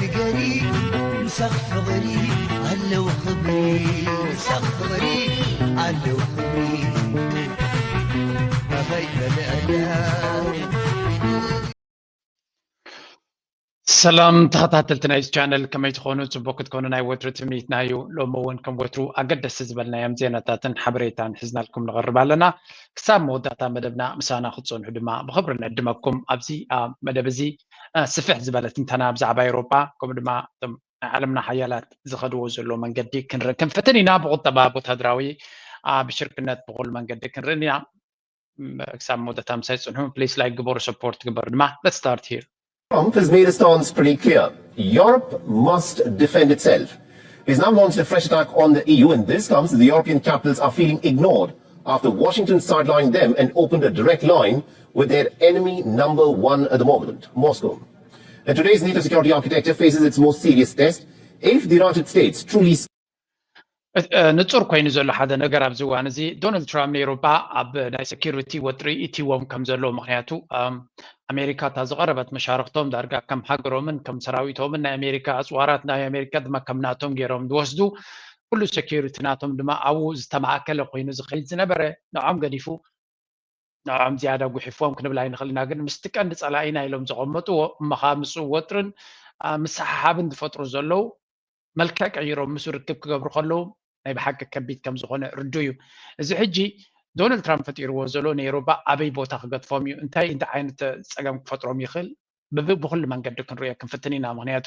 ንገሪ ምሳኽ ፍቕሪ ኣለዉ ክብሪ ምሳኽ ፍቕሪ ኣለዉ ክብሪ ኣኸይ በልዕላ ሰላም ተኸታተልቲ ናይ ቻነል ከመይ ትኾኑ? ፅቡቅ ክትኮኑ ናይ ወትሩ ትምኒትና እዩ። ሎሚ እውን ከም ወትሩ ኣገደስቲ ዝበልናዮም ዜናታትን ሓበሬታን ሒዝናልኩም ንቐርብ ኣለና። ክሳብ መወዳእታ መደብና ምሳና ክትፀንሑ ድማ ብኽብሪ ንዕድመኩም። ኣብዚ ኣብ መደብ እዚ ስፍሕ ዝበለ ትንተና ብዛዕባ ኤውሮጳ ከምኡ ድማ እቶም ናይ ዓለምና ሓያላት ዝኸድዎ ዘሎ መንገዲ ክንርኢ ክንፍትን ኢና። ብቁጠባ፣ ብወታደራዊ፣ ብሽርክነት ብኩሉ መንገዲ ክንርኢ ኢና። ክሳብ መወዳእታ ምሳይ ፅንሑ please like ግበሩ support ግበሩ ድማ let's start here. Trump has made his stance pretty clear. Europe must defend itself. He's now launched a fresh attack on the E U, and this comes as the European capitals are feeling ignored after Washington sidelined them and opened a direct line with their enemy number one at the moment, Moscow. And today's NATO security architecture faces its most serious test if the United States truly ንፁር ኮይኑ ዘሎ ሓደ ነገር ኣብዚ እዋን እዚ ዶናልድ ትራምፕ ንኤውሮጳ ኣብ ናይ security ወጥሪ እትዎም ከም ዘለዎ ምክንያቱ ኣሜሪካ እታ ዝቐረበት መሻርክቶም ዳርጋ ከም ሃገሮምን ከም ሰራዊቶምን ናይ ኣሜሪካ ኣፅዋራት ናይ ኣሜሪካ ድማ ከም ናቶም ገይሮም ዝወስዱ ኩሉ security ናቶም ድማ ኣብኡ ዝተማእከለ ኮይኑ ዝኸይድ ዝነበረ ንዖም ገዲፉ ንዖም ዝያዳ ጉሒፍዎም ክንብል ኣይንኽእል ኢና ግን ምስቲ ቀንዲ ፀላኢና ኢሎም ዘቐመጥዎ እሞ ከዓ ምስኡ ወጥርን ምስሕሓብን ዝፈጥሩ ዘለዉ መልክዕ ቀይሮም ምስኡ ርክብ ክገብሩ ከለዉ ናይ ብሓቂ ከቢድ ከም ዝኾነ ርዱእ እዩ። እዚ ሕጂ ዶናልድ ትራምፕ ፈጢርዎ ዘሎ ንኤውሮጳ ኣበይ ቦታ ክገድፎም እዩ እንታይ እንታይ ዓይነት ፀገም ክፈጥሮም ይኽእል ብኩሉ መንገዲ ክንሪኦ ክንፍትን ኢና ምክንያቱ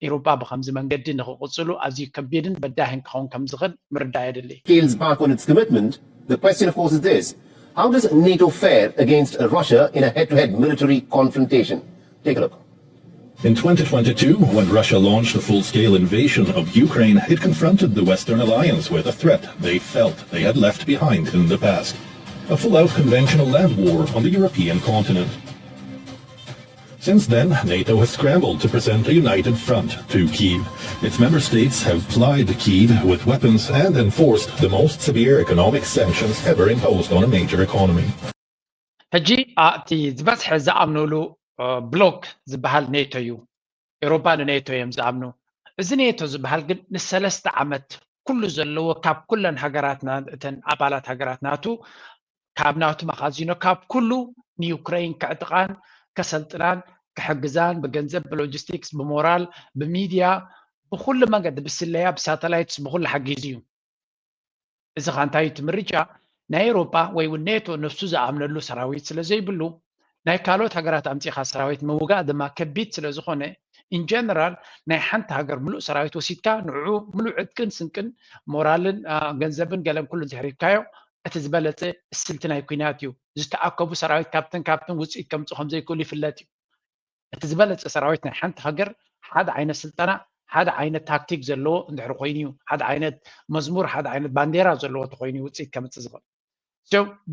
ኤውሮጳ ብከምዚ መንገዲ ንክቕፅሉ ኣዝዩ ከቢድን በዳህን ክኸውን ከም ዝኽእል ምርዳእ የድሊ። scales back on its commitment, the question, of course, is this. How does NATO fare against Russia in a head to head military confrontation? Take a look. In twenty twenty-two, when Russia launched a full scale invasion of Ukraine, it confronted the Western alliance with a threat they felt they had left behind in the past a full out conventional land war on the European continent. Since then, NATO has scrambled to present a united front to Kyiv. Its member states have plied Kyiv with weapons and enforced the most severe economic sanctions ever imposed on a major economy. ሕጂ እቲ ዝበዝሐ ዝኣምኑሉ ብሎክ ዝበሃል ኔቶ እዩ። ኤውሮፓ ንኔቶ እዮም ዝኣምኑ። እዚ ኔቶ ዝበሃል ግን ንሰለስተ ዓመት ኩሉ ዘለዎ ካብ ኩለን ሃገራት እተን ኣባላት ሃገራት ናቱ ካብ ናቱ መኻዚኖ ካብ ኩሉ ንዩክረይን ከዕጥቓን ከሰልጥናን ክሕግዛን ብገንዘብ ብሎጂስቲክስ ብሞራል ብሚድያ ብኩሉ መንገዲ ብስለያ ብሳተላይትስ ብኩሉ ሓጊዙ እዩ። እዚ ኸ እንታይ እዩ እቲ ምርጫ? ናይ ኤውሮጳ ወይ እውን ኔቶ ነብሱ ዝኣምነሉ ሰራዊት ስለ ዘይብሉ ናይ ካልኦት ሃገራት ኣምጺኻ ሰራዊት ምውጋእ ድማ ከቢድ ስለ ዝኾነ in general ናይ ሓንቲ ሃገር ምሉእ ሰራዊት ወሲድካ ንዕኡ ምሉእ ዕጥቅን ስንቅን ሞራልን ገንዘብን ገለን ኩሉ እንድሕር ሂብካዮ እቲ ዝበለጸ ስልቲ ናይ ኲናት እዩ። ዝተኣከቡ ሰራዊት ካብትን ካብትን ውፅኢት ከምፅኡ ከምዘይክእሉ ይፍለጥ እዩ። እቲ ዝበለፀ ሰራዊት ናይ ሓንቲ ሃገር ሓደ ዓይነት ስልጠና ሓደ ዓይነት ታክቲክ ዘለዎ እንድሕር ኮይኑ እዩ ሓደ ዓይነት መዝሙር ሓደ ዓይነት ባንዴራ ዘለዎ ተኮይኑ ውፅኢት ከምፅእ ዝኽእል።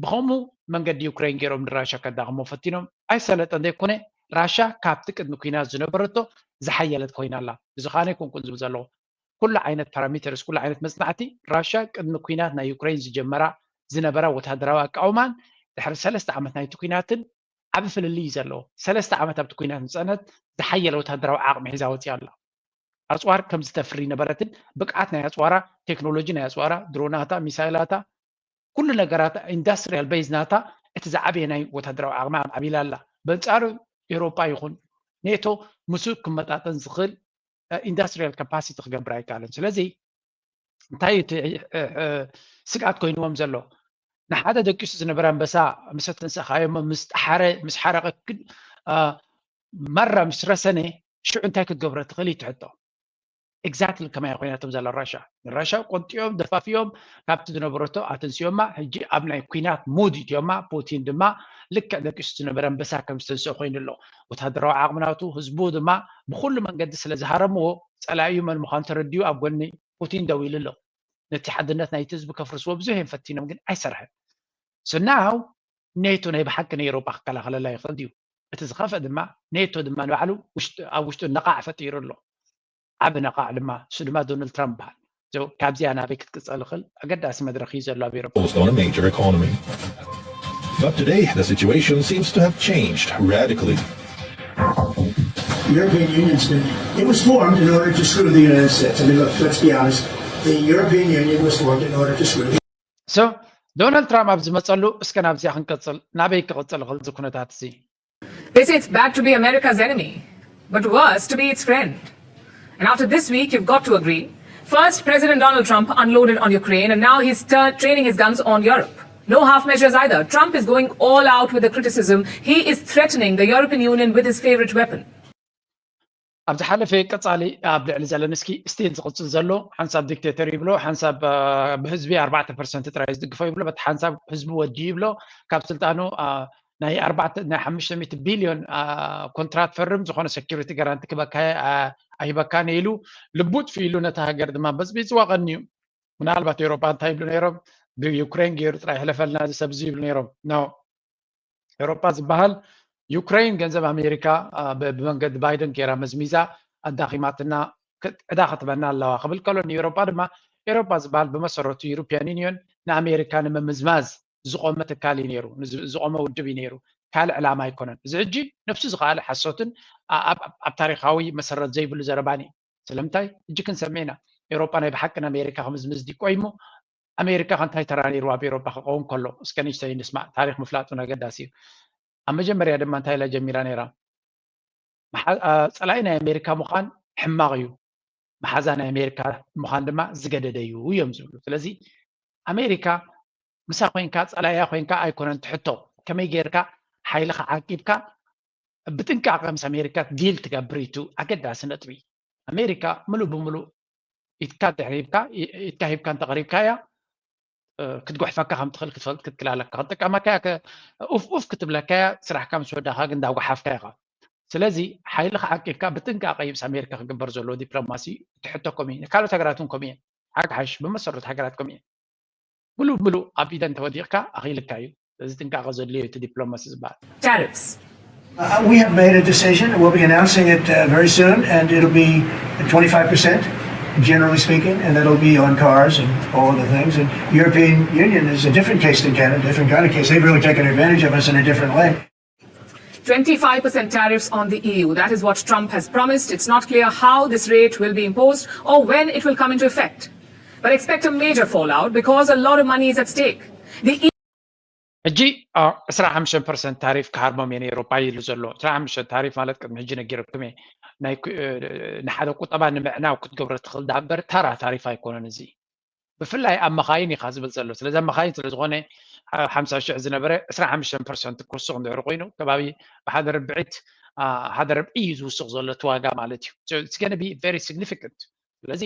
ብከምኡ መንገዲ ዩክሬን ገይሮም ንራሻ ከዳኽሞ ፈቲኖም ኣይሰለጠን ዘይኮነ ራሻ ካብቲ ቅድሚ ኩናት ዝነበረቶ ዝሓየለት ኮይና ኣላ። እዚ ከዓ ኣይኮንኩን ዝብል ዘለኹ ኩሉ ዓይነት ፓራሜተርስ ኩሉ ዓይነት መፅናዕቲ ራሻ ቅድሚ ኩናት ናይ ዩክሬን ዝጀመራ ዝነበራ ወታደራዊ ኣቃውማን ድሕሪ ሰለስተ ዓመት ናይቲ ኩናትን ዓቢ ፍልልይ እዩ ዘለዎ። ሰለስተ ዓመት ኣብቲ ኩናት ዝፀንሐት ዝሓየለ ወታደራዊ ዓቕሚ ሒዛ ወፂኣ ኣላ። ኣፅዋር ከም ዝተፍሪ ነበረትን ብቅዓት ናይ ኣፅዋራ፣ ቴክኖሎጂ ናይ ኣፅዋራ፣ ድሮናታ፣ ሚሳይላታ፣ ኩሉ ነገራታ ኢንዳስትሪያል ቤዝ ናታ እቲ ዝዓበየ ናይ ወታደራዊ ዓቕሚ ኣማዕቢላ ኣላ። በንፃሩ ኤውሮጳ ይኹን ኔቶ ምስኡ ክመጣጠን ዝኽእል ኢንዳስትሪያል ካፓሲቲ ክገብር ኣይከኣለን። ስለዚ እንታይ እዩ እቲ ስግኣት ኮይንዎም ዘሎ? ንሓደ ደቂሱ ዝነበረ ኣንበሳ ምስ ኣተንሳእካዮ እሞ ምስ ጠሓረ ምስ ሓረቐ ማራ ምስ ረሰነ ሽዑ እንታይ ክትገብሮ ትኽእል እዩ እቲ ሕቶ። ኤግዛክትሊ ከመይ ኮይናቶም ዘላ ራሻ ንራሻ ቆንጢኦም ደፋፊኦም ካብቲ ዝነበረቶ ኣተንስዮማ ሕጂ ኣብ ናይ ኩናት ሙድ እትዮማ ፑቲን ድማ ልክዕ ደቂሱ ዝነበረ ኣንበሳ ከም ዝተንስኦ ኮይኑ ኣሎ። ወታደራዊ ዓቕሚ ናቱ ህዝቡ ድማ ብኩሉ መንገዲ ስለ ዝሃረምዎ ፀላኢኡ መን ምዃኑ ተረዲኡ ኣብ ጎኒ ፑቲን ደው ኢሉ ኣሎ። ነቲ ሓድነት ናይቲ ህዝቢ ከፍርስዎ ብዙሕ እዮም ፈቲኖም ግን ኣይሰርሐን። So now ኔቶ ናይ ብሓቂ ንኤውሮጳ ክከላኸለላ ይኽእል ድዩ? እቲ ዝኸፍአ ድማ ኔቶ ድማ ንባዕሉ ኣብ ውሽጡ ነቓዕ ፈጢሩ ኣሎ። ዓቢ ነቓዕ ድማ እሱ ድማ ዶናልድ ትራምፕ በሃል። ካብዚኣ ናበይ ክትቅጸል ይኽእል ኣገዳሲ መድረኽ እዩ ዘሎ ኣብ ኤውሮጳ። Most on a major economy. But today, the situation seems to have changed radically. European Union's been, it was formed in order to screw the United States. I mean, look, let's be honest. The European Union was formed in order to screw the So ዶናልድ ትራምፕ ኣብ ዝመፀሉ እስከ ናብዚኣ ክንቀፅል ናበይ ክቕፅል ይኽእል እዚ ኩነታት እዚ They say it's bad to be America's enemy, but worse to be its friend. And after this week, you've got to agree. First, President Donald Trump unloaded on Ukraine, and now he's tur- training his guns on Europe. No half measures either. Trump is going all out with the criticism. He is threatening the European Union with his favorite weapon. ኣብ ዝሓለፈ ቀጻሊ ኣብ ልዕሊ ዘለንስኪ ስቲል ዝቕጽል ዘሎ ሓንሳብ ዲክቴተር ይብሎ ሓንሳብ ብህዝቢ ኣርባዕተ ፐርሰንት ጥራይ ዝድግፎ ይብሎ በቲ ሓንሳብ ህዝቢ ወዲ ይብሎ ካብ ስልጣኑ ናይ ኣርባዕተ ናይ ሓሙሽተ ሚእቲ ቢልዮን ኮንትራት ፈርም ዝኾነ ሰኪሪቲ ጋራንቲ ክበካ ኣይበካን ኢሉ ልቡ ጥፊ ኢሉ ነታ ሃገር ድማ በዝቢዝዋ ቀንዩ ምናልባት ኤውሮጳ እንታይ ይብሉ ነይሮም ብዩክሬን ገይሩ ጥራይ ሕለፈልና እዚ ሰብ እዚ ይብሉ ነይሮም ኖ ኤውሮጳ ዝበሃል ዩክሬን ገንዘብ ኣሜሪካ ብመንገዲ ባይደን ገይራ መዝሚዛ ኣዳኺማትና ዕዳ ክትበና ኣለዋ ክብል ከሎ ንኤውሮጳ ድማ ኤውሮጳ ዝበሃል ብመሰረቱ ዩሮፒያን ዩኒዮን ንኣሜሪካ ንምምዝማዝ ዝቆመ ትካል እዩ ነይሩ ዝቆመ ውድብ እዩ ነይሩ ካልእ ዕላማ ኣይኮነን እዚ ሕጂ ነፍሱ ዝኸኣለ ሓሶትን ኣብ ታሪካዊ መሰረት ዘይብሉ ዘረባን እዩ ስለምንታይ ሕጂ ክንሰምዕ ኢና ኤውሮጳ ናይ ብሓቂ ንኣሜሪካ ክምዝምዝ ድዩ ቆይሙ ኣሜሪካ ከ እንታይ ተራ ነይርዋ ኣብ ኤውሮጳ ክኸውን ከሎ እስከ ንእሽተይ ንስማዕ ታሪክ ምፍላጥ እውን ኣገዳሲ እዩ ኣብ መጀመርያ ድማ እንታይ ኢላ ጀሚራ ነይራ ጸላኢ ናይ ኣሜሪካ ምዃን ሕማቕ እዩ መሓዛ ናይ ኣሜሪካ ምዃን ድማ ዝገደደ እዩ እዮም ዝብሉ ስለዚ ኣሜሪካ ምሳ ኮይንካ ጸላኢያ ኮይንካ ኣይኮነን ትሕቶ ከመይ ጌርካ ሓይልኻ ዓቂብካ ብጥንቃቐ ምስ ኣሜሪካ ዲል ትገብር እዩ ኣገዳሲ ነጥቢ ኣሜሪካ ምሉእ ብምሉእ ኢድካ ድሕሪ ሂብካ ኢድካ ሂብካ እንተቕሪብካያ ክትጉሕፈካ ከም ትኽእል ክትፈልጥ ክትክል ኣለካ ክጥቀመካ ኡፍ ኡፍ ክትብለካያ ስራሕካ ምስ ወዳካ ግን እንዳጉሓፍካ ኢኻ ስለዚ ሓይልካ ዓቂብካ ብጥንቃቐ እዩ ምስ ኣሜሪካ ክግበር ዘለዎ ዲፕሎማሲ ትሕቶ ከምኡ እዩ ካልኦት ሃገራት እውን ከምኡ እየን ሓግሓሽ ብመሰረቱ ሃገራት ከምኡ እየን ምሉእ ምሉእ ኣብ ኢደን ተወዲቕካ ኣኺልካ እዩ እዚ ጥንቃቐ ዘድልዮ እቲ ዲፕሎማሲ ዝበሃል Tariffs. Uh, we have made a decision. We'll be announcing it uh, very soon, and it'll be twenty-five percent, generally speaking, and that'll be on cars and all other things. And European Union is a different case than Canada, different kind of case. They've really taken advantage of us in a different way. twenty-five percent tariffs on the E U. That is what Trump has promised. It's not clear how this rate will be imposed or when it will come into effect. But expect a major fallout because a lot of money is at stake. The E U ሕጂ ዕስራ ሓሙሽተ ፐርሰንት ታሪፍ ክሃርሞም እየ ኤሮፓ ኢሉ ዘሎ ዕስራ ሓሙሽተ ታሪፍ ማለት ቅድሚ ሕጂ ነጊረኩም እየ ናይ ንሓደ ቁጠባ ንምዕናው ክትገብሮ ትኽእል ዳበር ተራ ታሪፍ ኣይኮነን እዚ ብፍላይ ኣብ መኻይን ኢኻ ዝብል ዘሎ ስለዚ ኣብ መኻይን ስለ ዝኾነ ሓምሳ ሽሕ ዝነበረ ዕስራ ሓሙሽተ ፐርሰንት ክውስኽ እንድሕር ኮይኑ ከባቢ ብሓደ ርብዒት ሓደ ርብዒ እዩ ዝውስኽ ዘሎ እቲ ዋጋ ማለት እዩ it's gonna be very significant ስለዚ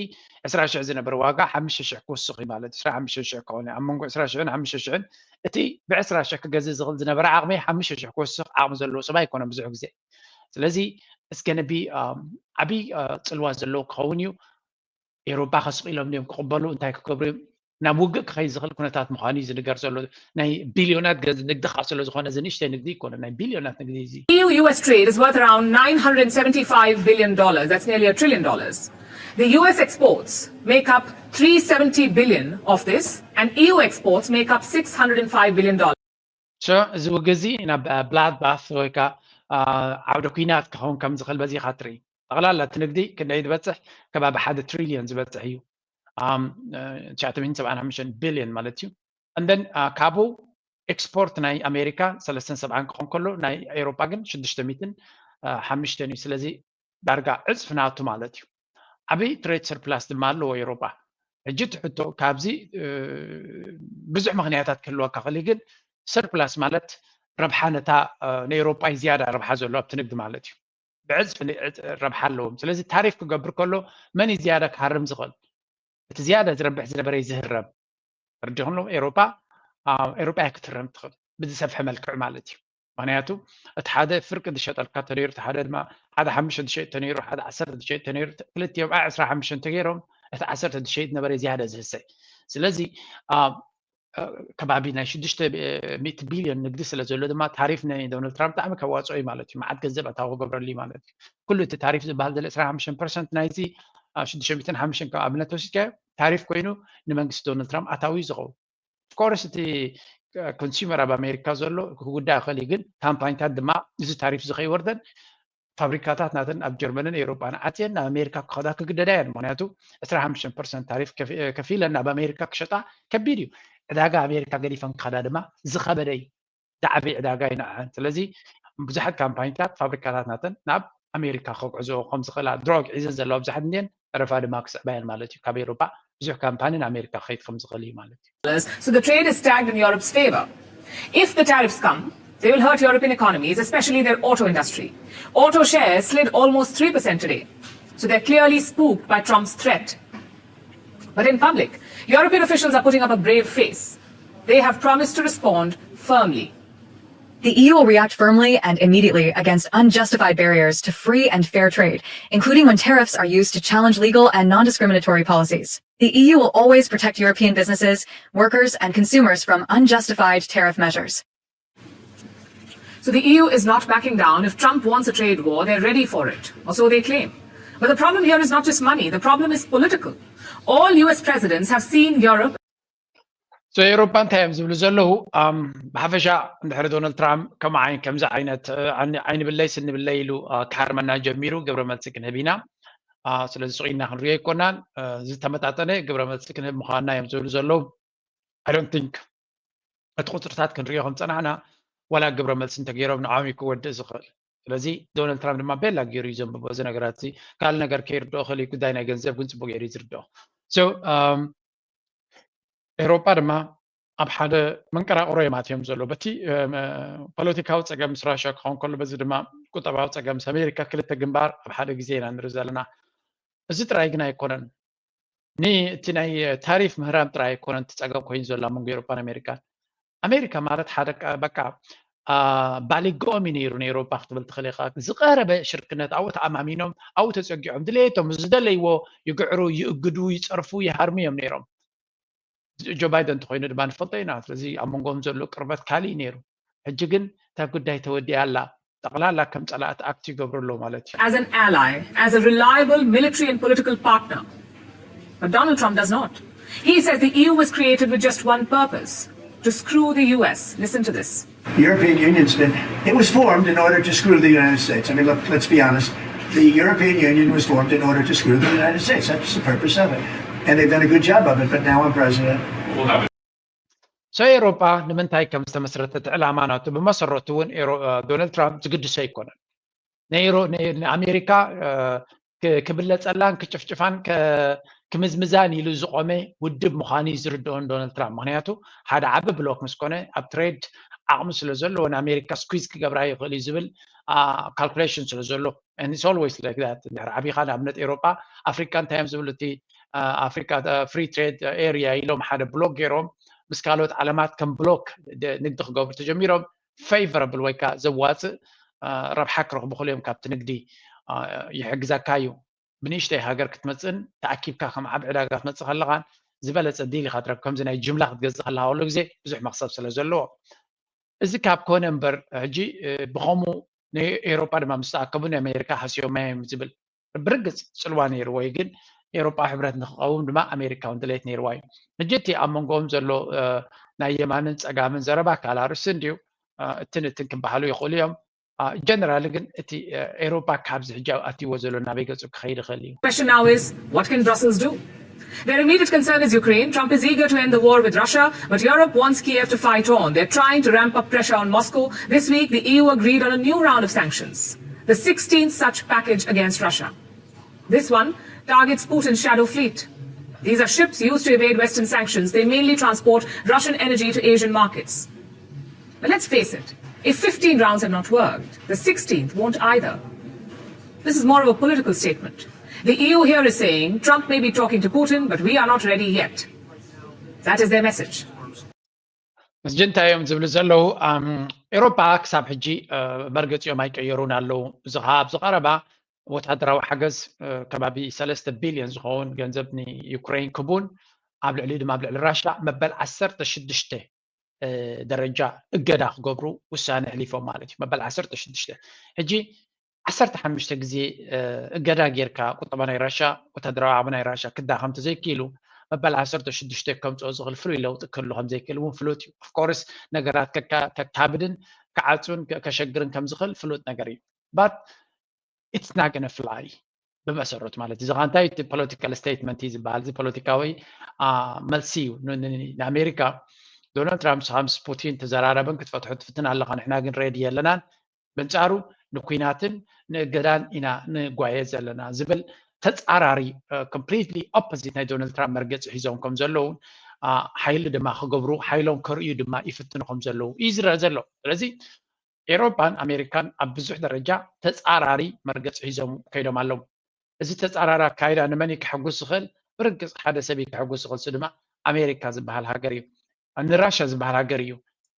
ዕስራ ሽሕ ዝነበረ ዋጋ ሓሙሽተ ሽሕ ክውስኽ እዩ ማለት ዕስራ ሓሙሽተ ሽሕ ከኾነ ኣብ መንጎ ዕስራ ሽሕን ሓሙሽተ ሽሕን እቲ ብዕስራ ሽሕ ክገዝእ ዝኽእል ዝነበረ ዓቕሚ ሓሙሽተ ሽሕ ክውስኽ ዓቕሚ ዘለዎ ሰብ ኣይኮነን ብዙሕ ግዜ ስለዚ እስገነቢ ዓብይ ፅልዋ ዘለዎ ክኸውን እዩ ኤሮፓ ከስቕ ኢሎም ድዮም ክቕበሉ እንታይ ክገብሩ እዮም ናብ ውግእ ክኸይድ ዝኽእል ኩነታት ምዃኑ እዩ ዝንገር ዘሎ ናይ ቢልዮናት ንግዲ ከዓ ስለ ዝኾነ እዚ ንእሽተይ ንግዲ ይኮነ ናይ ቢልዮናት ንግዲ እዚ E U U S trade is worth around nine hundred seventy-five billion dollars. That's nearly a trillion dollars. The U S exports make up three seventy billion of this, and E U exports make up six hundred and five billion dollars. So እዚ ውግእ እዚ ናብ ብላድ ባስ ወይ ከዓ ዓውደ ኩናት ክኸውን ከም ዝኽእል በዚኻ ትርኢ። ጠቕላላ እቲ ንግዲ ክንደይ ዝበፅሕ ከባቢ ሓደ ትሪልዮን ዝበፅሕ እዩ። ትሽዓተ ሚእትን ሰብዓን ሓሙሽተን ቢልዮን ማለት እዩ። And then ካብኡ ኤክስፖርት ናይ ኣሜሪካ ሰለስተን ሰብዓን ክኾን ከሎ ናይ ኤውሮጳ ግን ሽዱሽተ ሚእትን ሓሙሽተን እዩ። ስለዚ ዳርጋ ዕፅፊ ናቱ ማለት እዩ። ዓብይ ትሬድ ሰርፕላስ ድማ ኣለዎ ኤውሮጳ። ሕጂ እቲ ሕቶ ካብዚ ብዙሕ ምኽንያታት ክህልወካ ክእል ግን ሰርፕላስ ማለት ረብሓ ነታ ንኤውሮጳ እዩ ዝያዳ ረብሓ ዘሎ ኣብቲ ንግዲ ማለት እዩ። ብዕፅፊ ረብሓ ኣለዎም። ስለዚ ታሪፍ ክገብር ከሎ መን እዩ ዝያዳ ክሃርም ዝኽእል? እቲ ዝያዳ ዝረብሕ ዝነበረ እዩ ዝህረም። ተረዲኹም ኣለኹም? ኤውሮጳ ኤውሮጳ እያ ክትህረም ትኽእል ብዝሰፍሐ መልክዕ ማለት እዩ። ምክንያቱ እቲ ሓደ ፍርቂ ዝሸጠልካ ተነይሩ እቲ ሓደ ድማ ሓደ ሓሙሽተ ዝሸጥ ተነይሩ ሓደ ዓሰርተ ዝሸጥ ተነይሩ ክልቲኦም ዓ ዕስራ ሓሙሽተ እንተገይሮም እቲ ዓሰርተ ዝሸጥ ነበረ ዝያዳ ዝህሰ ስለዚ ከባቢ ናይ ሽዱሽተ ሚእቲ ቢልዮን ንግዲ ስለ ዘሎ ድማ ታሪፍ ናይ ዶናልድ ትራምፕ ብጣዕሚ ከዋፅኦ እዩ ማለት እዩ። መዓት ገንዘብ ኣታዊ ክገብረሉ እዩ ማለት እዩ። ኩሉ እቲ ታሪፍ ዝበሃል ዘሎ ዕስራን ሓሙሽተን ፐርሰንት ናይዚ ሽዱሽተ ሚእትን ሓሙሽተን ከም ኣብነት ወሲድካዮ ታሪፍ ኮይኑ ንመንግስቲ ዶናልድ ትራምፕ ኣታዊ እዩ ዝኸውን። ኦፍኮርስ እቲ ኮንሱመር ኣብ ኣሜሪካ ዘሎ ክጉዳእ ይኽእል እዩ፣ ግን ካምፓኒታት ድማ እዚ ታሪፍ እዚ ከይወርደን ፋብሪካታት ናተን ኣብ ጀርመንን ኤውሮጳን ኣትየን ናብ ኣሜሪካ ክኸዳ ክግደዳ እየን። ምክንያቱ ዕስራ ሓሙሽተ ፐርሰንት ታሪፍ ከፊለን ናብ ኣሜሪካ ክሸጣ ከቢድ እዩ። ዕዳጋ ኣሜሪካ ገዲፈን ክኸዳ ድማ ዝኸበደ እዩ። ዝዓበየ ዕዳጋ እዩ ንዐን። ስለዚ ብዙሓት ካምፓኒታት ፋብሪካታት ናተን ናብ ኣሜሪካ ከጉዕዞ ከም ዝኽእላ ድሮግ ሒዘን ዘለዋ ብዙሓት እንድየን ተረፋ ድማ ክስዕባ እየን ማለት እዩ። ካብ ኤውሮጳ ብዙሕ ካምፓኒ ንኣሜሪካ ክኸይድ ከም ዝኽእል እዩ ማለት እዩ። So the trade is stacked in Europe's favor. If the tariffs come, they will hurt European economies, especially their auto industry. Auto shares slid almost three percent today. So they're clearly spooked by Trump's threat. But in public, European officials are putting up a brave face. They have promised to respond firmly. The E U will react firmly and immediately against unjustified barriers to free and fair trade, including when tariffs are used to challenge legal and non discriminatory policies. The E U will always protect European businesses, workers, and consumers from unjustified tariff measures. So the E U is not backing down. If Trump wants a trade war, they're ready for it, or so they claim. But the problem here is not just money, the problem is political. All U S presidents have seen Europe So ኤውሮጳ እንታይ እዮም ዝብሉ ዘለዉ? ብሓፈሻ እንድሕሪ ዶናልድ ትራምፕ ከም ዓይን ከምዚ ዓይነት ዓይኒ ብለይ ስኒ ብለይ ኢሉ ክሃርመና ጀሚሩ ግብረ መልሲ ክንህብ ኢና። ስለዚ ስቕ ኢልና ክንሪኦ ኣይኮናን። ዝተመጣጠነ ግብረ መልሲ ክንህብ ምዃንና እዮም ዝብሉ ዘለዉ። I don't think እቲ ቁፅርታት ክንሪኦ ከም ፀናሕና ዋላ ግብረ መልሲ እንተገይሮም ንዓም እዩ ክወድእ ዝኽእል። ስለዚ ዶናልድ ትራምፕ ድማ ቤላ ገይሩ እዩ ዘንብቦ እዚ ነገራት እዚ። ካልእ ነገር ከይርድኦ ክእል እዩ። ጉዳይ ናይ ገንዘብ ግን ፅቡቅ ገይሩ እዩ ዝርድኦ። So ኤውሮጳ ድማ ኣብ ሓደ መንቀራቕሮ እዮም ኣትዮም ዘሎ። በቲ ፖለቲካዊ ፀገም ምስ ራሽያ ክኸውን ከሎ፣ በዚ ድማ ቁጠባዊ ፀገም ምስ ኣሜሪካ፣ ክልተ ግንባር ኣብ ሓደ ግዜ ኢና ንርኢ ዘለና። እዚ ጥራይ ግን ኣይኮነን። ን እቲ ናይ ታሪፍ ምህራም ጥራይ ኣይኮነን እቲ ፀገም ኮይኑ ዘሎ ኣብ መንጎ ኤውሮጳን ኣሜሪካን። ኣሜሪካ ማለት ሓደ በቃ ባሊጎኦም እዩ ነይሩ ንኤውሮጳ ክትብል ትኽእል ኢኻ። ዝቐረበ ሽርክነት ኣብኡ ተኣማሚኖም ኣብኡ ተፀጊዖም ድሌቶም ዝደለይዎ ይግዕሩ፣ ይእግዱ፣ ይፀርፉ፣ ይሃርሙ እዮም ነይሮም። ጆ ባይደን እንተኮይኑ ድማ ንፈልጦ ኢና። ስለዚ ኣብ መንጎኦም ዘሎ ቅርበት ካልእ እዩ ነይሩ። ሕጂ ግን እታ ጉዳይ ተወዲኣ ኣላ። ጠቕላላ ከም ጸላእቲ ኣክት ይገብሩ ኣለዉ ማለት እዩ። As an ally, as a reliable military and political partner. But Donald Trump does not. He says the E U was created with just one purpose, to screw the U S. Listen to this. The European Union's been, it was formed in order to screw the United States. I mean, look, let's be honest. The European Union was formed in order to screw the United States. That's the purpose of it. And they've done a good job of it, but now I'm president. So ኤውሮጳ ንምንታይ ከም ዝተመስረተት ዕላማ ናቱ ብመሰረቱ እውን ዶናልድ ትራምፕ ዝግድሶ ኣይኮነን። ንኣሜሪካ ክብለፀላን ክጭፍጭፋን ክምዝምዛን ኢሉ ዝቆመ ውድብ ምዃኑ እዩ ዝርድኦን ዶናልድ ትራምፕ። ምክንያቱ ሓደ ዓቢ ብሎክ ምስ ኮነ ኣብ ትሬድ ዓቕሚ ስለ ዘለዎ ንኣሜሪካ ስኩዝ ክገብራ ይኽእል እዩ ዝብል ካልኩሌሽን ስለ ዘሎ። It's always like that። እንድሕር ዓቢኻ ንኣብነት ኤውሮጳ ኣፍሪካ እንታይ እዮም ዝብሉ? እቲ ኣፍሪካ ፍሪ ትሬድ ኤርያ ኢሎም ሓደ ብሎክ ገይሮም ምስ ካልኦት ዓለማት ከም ብሎክ ንግዲ ክገብሩ ተጀሚሮም። ፌቨረብል ወይ ከዓ ዘዋፅእ ረብሓ ክረኽቡ ክእሉ እዮም ካብቲ ንግዲ። ይሕግዘካ እዩ። ብንእሽተይ ሃገር ክትመፅእን ተኣኪብካ ከም ዓብ ዕዳጋ ክትመፅእ ከለኻን ዝበለፀ ዲል ኢኻ ትረክብ። ከምዚ ናይ ጅምላ ክትገዝእ ከለካ ኩሉ ግዜ ብዙሕ መክሰብ ስለ ዘለዎ። እዚ ካብ ኮነ እምበር ሕጂ ብኸምኡ ንኤውሮጳ ድማ ምስ ተኣከቡ ንኣሜሪካ ሃስዮማ እዮም ዝብል ብርግፅ ፅልዋ ነይርዎ እዩ። ግን ኤውሮጳዊ ሕብረት ንክቐውም ድማ ኣሜሪካ እውን ድሌት ነይርዋ እዩ። ሕጂ እቲ ኣብ መንጎኦም ዘሎ ናይ የማንን ፀጋምን ዘረባ ካልእ ኣርእስቲ እንድዩ። እትን እትን ክበሃሉ ይኽእሉ እዮም። ጀነራሊ ግን እቲ ኤውሮጳ ካብዚ ሕጂ ኣትይዎ ዘሎ ናበይ ገፁ ክኸይድ ይኽእል እዩ? Question now is, what can Brussels do? Their immediate concern is Ukraine. Trump is eager to end the war with Russia, but Europe wants Kiev to fight on. They're trying to ramp up pressure on Moscow. This week, the E U agreed on a new round of sanctions, the sixteenth such package against Russia. This one targets Putin's shadow fleet. These are ships used to evade Western sanctions. They mainly transport Russian energy to Asian markets. But let's face it, if fifteen rounds have not worked, the sixteenth won't either. This is more of a political statement. The E U here is saying Trump may be talking to Putin, but we are not ready yet. That is their message. ሕጂ እንታይ እዮም ዝብሉ ዘለዉ? ኤውሮጳ ክሳብ ሕጂ መርገፂኦም ኣይቀየሩን ኣለዉ። እዚ ከዓ ኣብዚ ቀረባ ወታደራዊ ሓገዝ ከባቢ ሰለስተ ቢልዮን ዝኸውን ገንዘብ ንዩክሬን ክቡን ኣብ ልዕሊኡ ድማ ኣብ ልዕሊ ራሻ መበል ዓሰርተ ሽዱሽተ ደረጃ እገዳ ክገብሩ ውሳነ ኣሕሊፎም ማለት እዩ። መበል ዓሰርተ ሽዱሽተ ሕጂ ዓሰርተ ሓሙሽተ ግዜ እገዳ ጌርካ ቁጠባ ናይ ራሻ ወታደራዊ ዓቕሚ ናይ ራሻ ክዳኸም ተዘይክኢሉ መበል ዓሰርተ ሽዱሽተ ከምፅኦ ዝኽእል ፍሉይ ለውጢ ክህሉ ከምዘይክእል እውን ፍሉጥ እዩ። ኦፍኮርስ ነገራት ከካብድን ክዓፁን ከሸግርን ከምዝኽእል ፍሉጥ ነገር እዩ። ባት it's not gonna fly ብመሰረቱ ማለት እዚ እንታይ እቲ political statement እዩ ዝበሃል እዚ ፖለቲካዊ መልሲ እዩ ንኣሜሪካ። ዶናልድ ትራምፕ ምስ ፑቲን ተዘራረብን ክትፈትሑ ትፍትን ኣለኻ ንሕና ግን ሬዲ የለናን። በንጻሩ ንኩናትን ንእገዳን ኢና ንጓየ ዘለና ዝብል ተጻራሪ completely opposite ናይ ዶናልድ ትራምፕ መርገፂ ሒዞም ከም ዘለውን ሓይሊ ድማ ክገብሩ ሓይሎም ከርእዩ ድማ ይፍትኑ ከም ዘለዉ እዩ ዝረአ ዘሎ። ስለዚ ኤውሮፓን ኣሜሪካን ኣብ ብዙሕ ደረጃ ተጻራሪ መርገፂ ሒዞም ከይዶም ኣለዉ። እዚ ተጻራሪ ኣካይዳ ንመን እዩ ከሐጉስ ዝኽእል? ብርግጽ ሓደ ሰብ እዩ ከሐጉስ ዝኽእል፣ እሱ ድማ ኣሜሪካ ዝበሃል ሃገር እዩ፣ ንራሻ ዝበሃል ሃገር እዩ።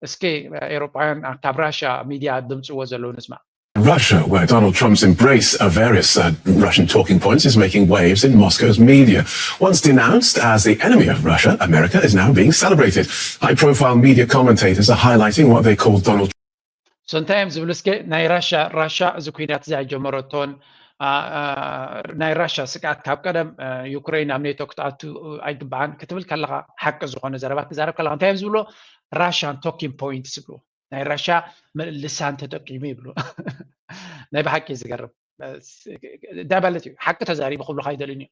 እስኪ ኤውሮጳውያን ካብ ራሻ ሚድያ ድምፅዎ ዘለዉ ንስማዕ። Russia, where Donald Trump's embrace of various uh, Russian talking points is making waves in Moscow's media. Once denounced as the enemy of Russia, America is now being celebrated. High profile media commentators are highlighting what they call Donald So እንታይ እዮም ዝብሉ እስከ ናይ ራሻ ራሻ እዚ ኩናት እዚ ኣይጀመረቶን ናይ ራሻ ስግኣት ካብ ቀደም ዩክሬን ኣብ ኔቶ ክትኣቱ ኣይግባኣን ክትብል ከለካ ሓቂ ዝኮነ ዘረባ ትዛረብ ከለካ እንታይ እዮም ዝብሎ? Russian talking points ይብሉ። ናይ ራሻ ልሳን ተጠቂሙ ይብሉ። ናይ ብሓቂ ዝገርም እንታይ ማለት እዩ? ሓቂ ተዛሪቡ ክብሉ ካይደልን እዩ።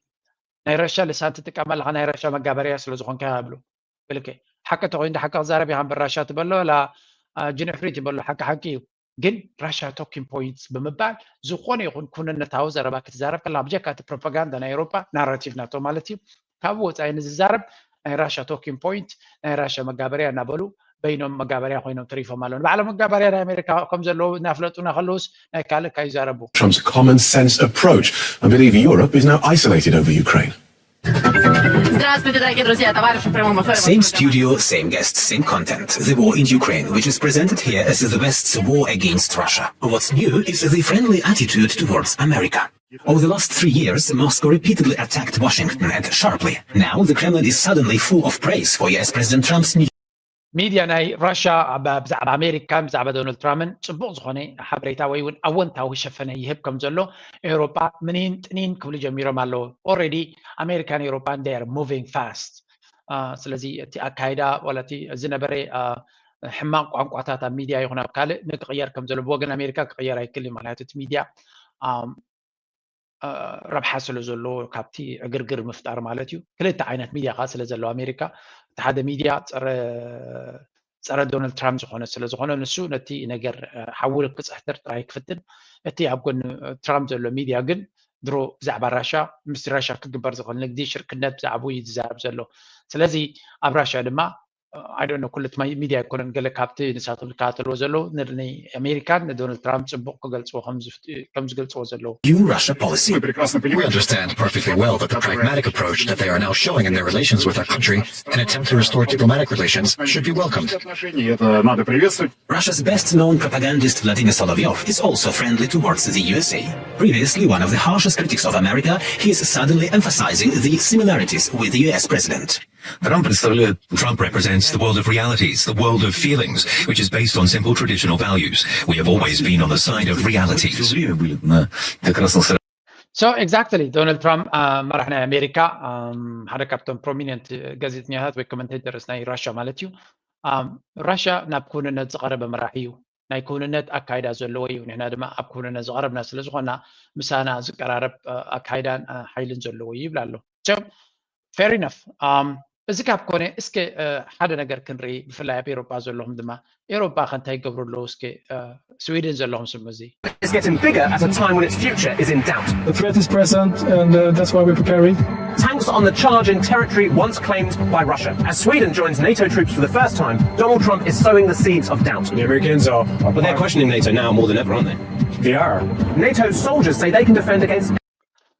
ናይ ራሻ ልሳን ትጥቀም ኣለካ ናይ ራሻ መጋበርያ ስለዝኮንካ ይብሉ። ብልክ ሓቂ ተኮይኑ ሓቂ ክዛረብ ኢካ እምበር ራሻ ትበሎ ላ ጅንሕፍሪት ይበሎ ሓቂ ሓቂ እዩ። ግን ራሻ talking points ብምባል ዝኮነ ይኹን ኩንነታዊ ዘረባ ክትዛረብ ከላ ብጀካ እቲ ፕሮፓጋንዳ ናይ ኤውሮፓ ናራቲቭ ናቶ ማለት እዩ። ካብኡ ወፃኢ ንዝዛረብ ናይ ራሻ talking point ናይ ራሻ መጋበርያ እናበሉ በይኖም መጋበርያ ኮይኖም ተሪፎም ኣለዉ። ንባዕሎም መጋበርያ ናይ ኣሜሪካ ከም ዘለዉ እናፍለጡና ከለዉስ ናይ ካልእ ካይዛረቡ። Trump's common sense approach and believe Europe is now isolated over Ukraine. Здравствуйте, дорогие друзья, товарищи в прямом эфире. Same studio, same guests, same content. The war in Ukraine, which is presented here as the West's war against Russia. What's new is the friendly attitude towards America. Over the last three years, Moscow repeatedly attacked Washington and sharply. Now the Kremlin is suddenly full of praise for U S President Trump's new ሚድያ ናይ ራሽያ ብዛዕባ ኣሜሪካን ብዛዕባ ዶናልድ ትራምፕን ፅቡቅ ዝኮነ ሓበሬታ ወይ እውን ኣወንታዊ ሸፈነ ይህብ ከም ዘሎ ኤውሮጳ ምኒን ጥኒን ክብሉ ጀሚሮም ኣለዉ። Already ኣሜሪካን ኤውሮጳን they are moving fast። ስለዚ እቲ ኣካይዳ ዋላ እቲ ዝነበረ ሕማቅ ቋንቋታት ኣብ ሚድያ ይኹን ኣብ ካልእ ንክቅየር ከም ዘሎ ብወገን ኣሜሪካ ክቅየር ኣይክእል እዩ። ምክንያቱ እቲ ሚድያ ረብሓ ስለ ዘለዎ ካብቲ ዕግርግር ምፍጣር ማለት እዩ። ክልተ ዓይነት ሚድያ ከዓ ስለ ዘለዎ ኣሜሪካ እቲ ሓደ ሚድያ ፀረ ዶናልድ ትራምፕ ዝኾነ ስለ ዝኾነ ንሱ ነቲ ነገር ሓዊ ክፅሕትር ጥራይ ክፍትን እቲ ኣብ ጎኒ ትራምፕ ዘሎ ሚድያ ግን ድሮ ብዛዕባ ራሻ ምስ ራሻ ክግበር ዝኽእል ንግዲ ሽርክነት ብዛዕባኡ እዩ ዝዛረብ ዘሎ። ስለዚ ኣብ ራሻ ድማ I don't know ኩሉ እቲ ሚድያ ኣይኮነን ገለ ካብቲ ንሳቶም ዝከታተልዎ ዘለዉ ንኣሜሪካን ንዶናልድ ትራምፕ ፅቡቅ ክገልፅዎ ከም ዝገልፅዎ ዘለዉ። New Russia policy. We understand perfectly well that the pragmatic approach that they are now showing in their relations with our country, an attempt to restore diplomatic relations, should be welcomed. Russia's best-known propagandist Vladimir Solovyov is also friendly towards the U S A. Previously one of the harshest critics of America, he is suddenly emphasizing the similarities with the U S president. Trump представляет, Trump represents the world of realities, the world of feelings, which is based on simple traditional values. We have always been on the side of realities. So exactly ዶናልድ ትራምፕ መራሕ ናይ ኣሜሪካ ሓደ ካብቶም ፕሮሚነንት ጋዜጠኛታት ወይ ኮመንቴተርስ ናይ ራሽያ ማለት እዩ። ራሽያ ናብ ክውንነት ዝቀረበ መራሒ እዩ። ናይ ክውንነት ኣካይዳ ዘለዎ እዩ። ንሕና ድማ ኣብ ክውንነት ዝቀረብና ስለዝኮና ምሳና ዝቀራረብ ኣካይዳን ሓይልን ዘለዎ እዩ ይብል ኣሎ። Fair enough. እዚ ካብ ኮነ እስከ ሓደ ነገር ክንርኢ ብፍላይ ኣብ ኤሮጳ ዘለኹም ድማ ኤሮጳ ከ እንታይ ይገብሩ ኣለዉ እስከ ስዊድን ዘለኹም ስሙ እዚ It's getting bigger at a time when its future is in doubt. The threat is present and uh, that's why we're preparing. Tanks on the charge in territory once claimed by Russia. As Sweden joins NATO troops for the first time, Donald Trump is sowing the seeds of doubt. The Americans are, are But they're questioning NATO now more than ever, aren't they? They are. NATO's soldiers say they can defend against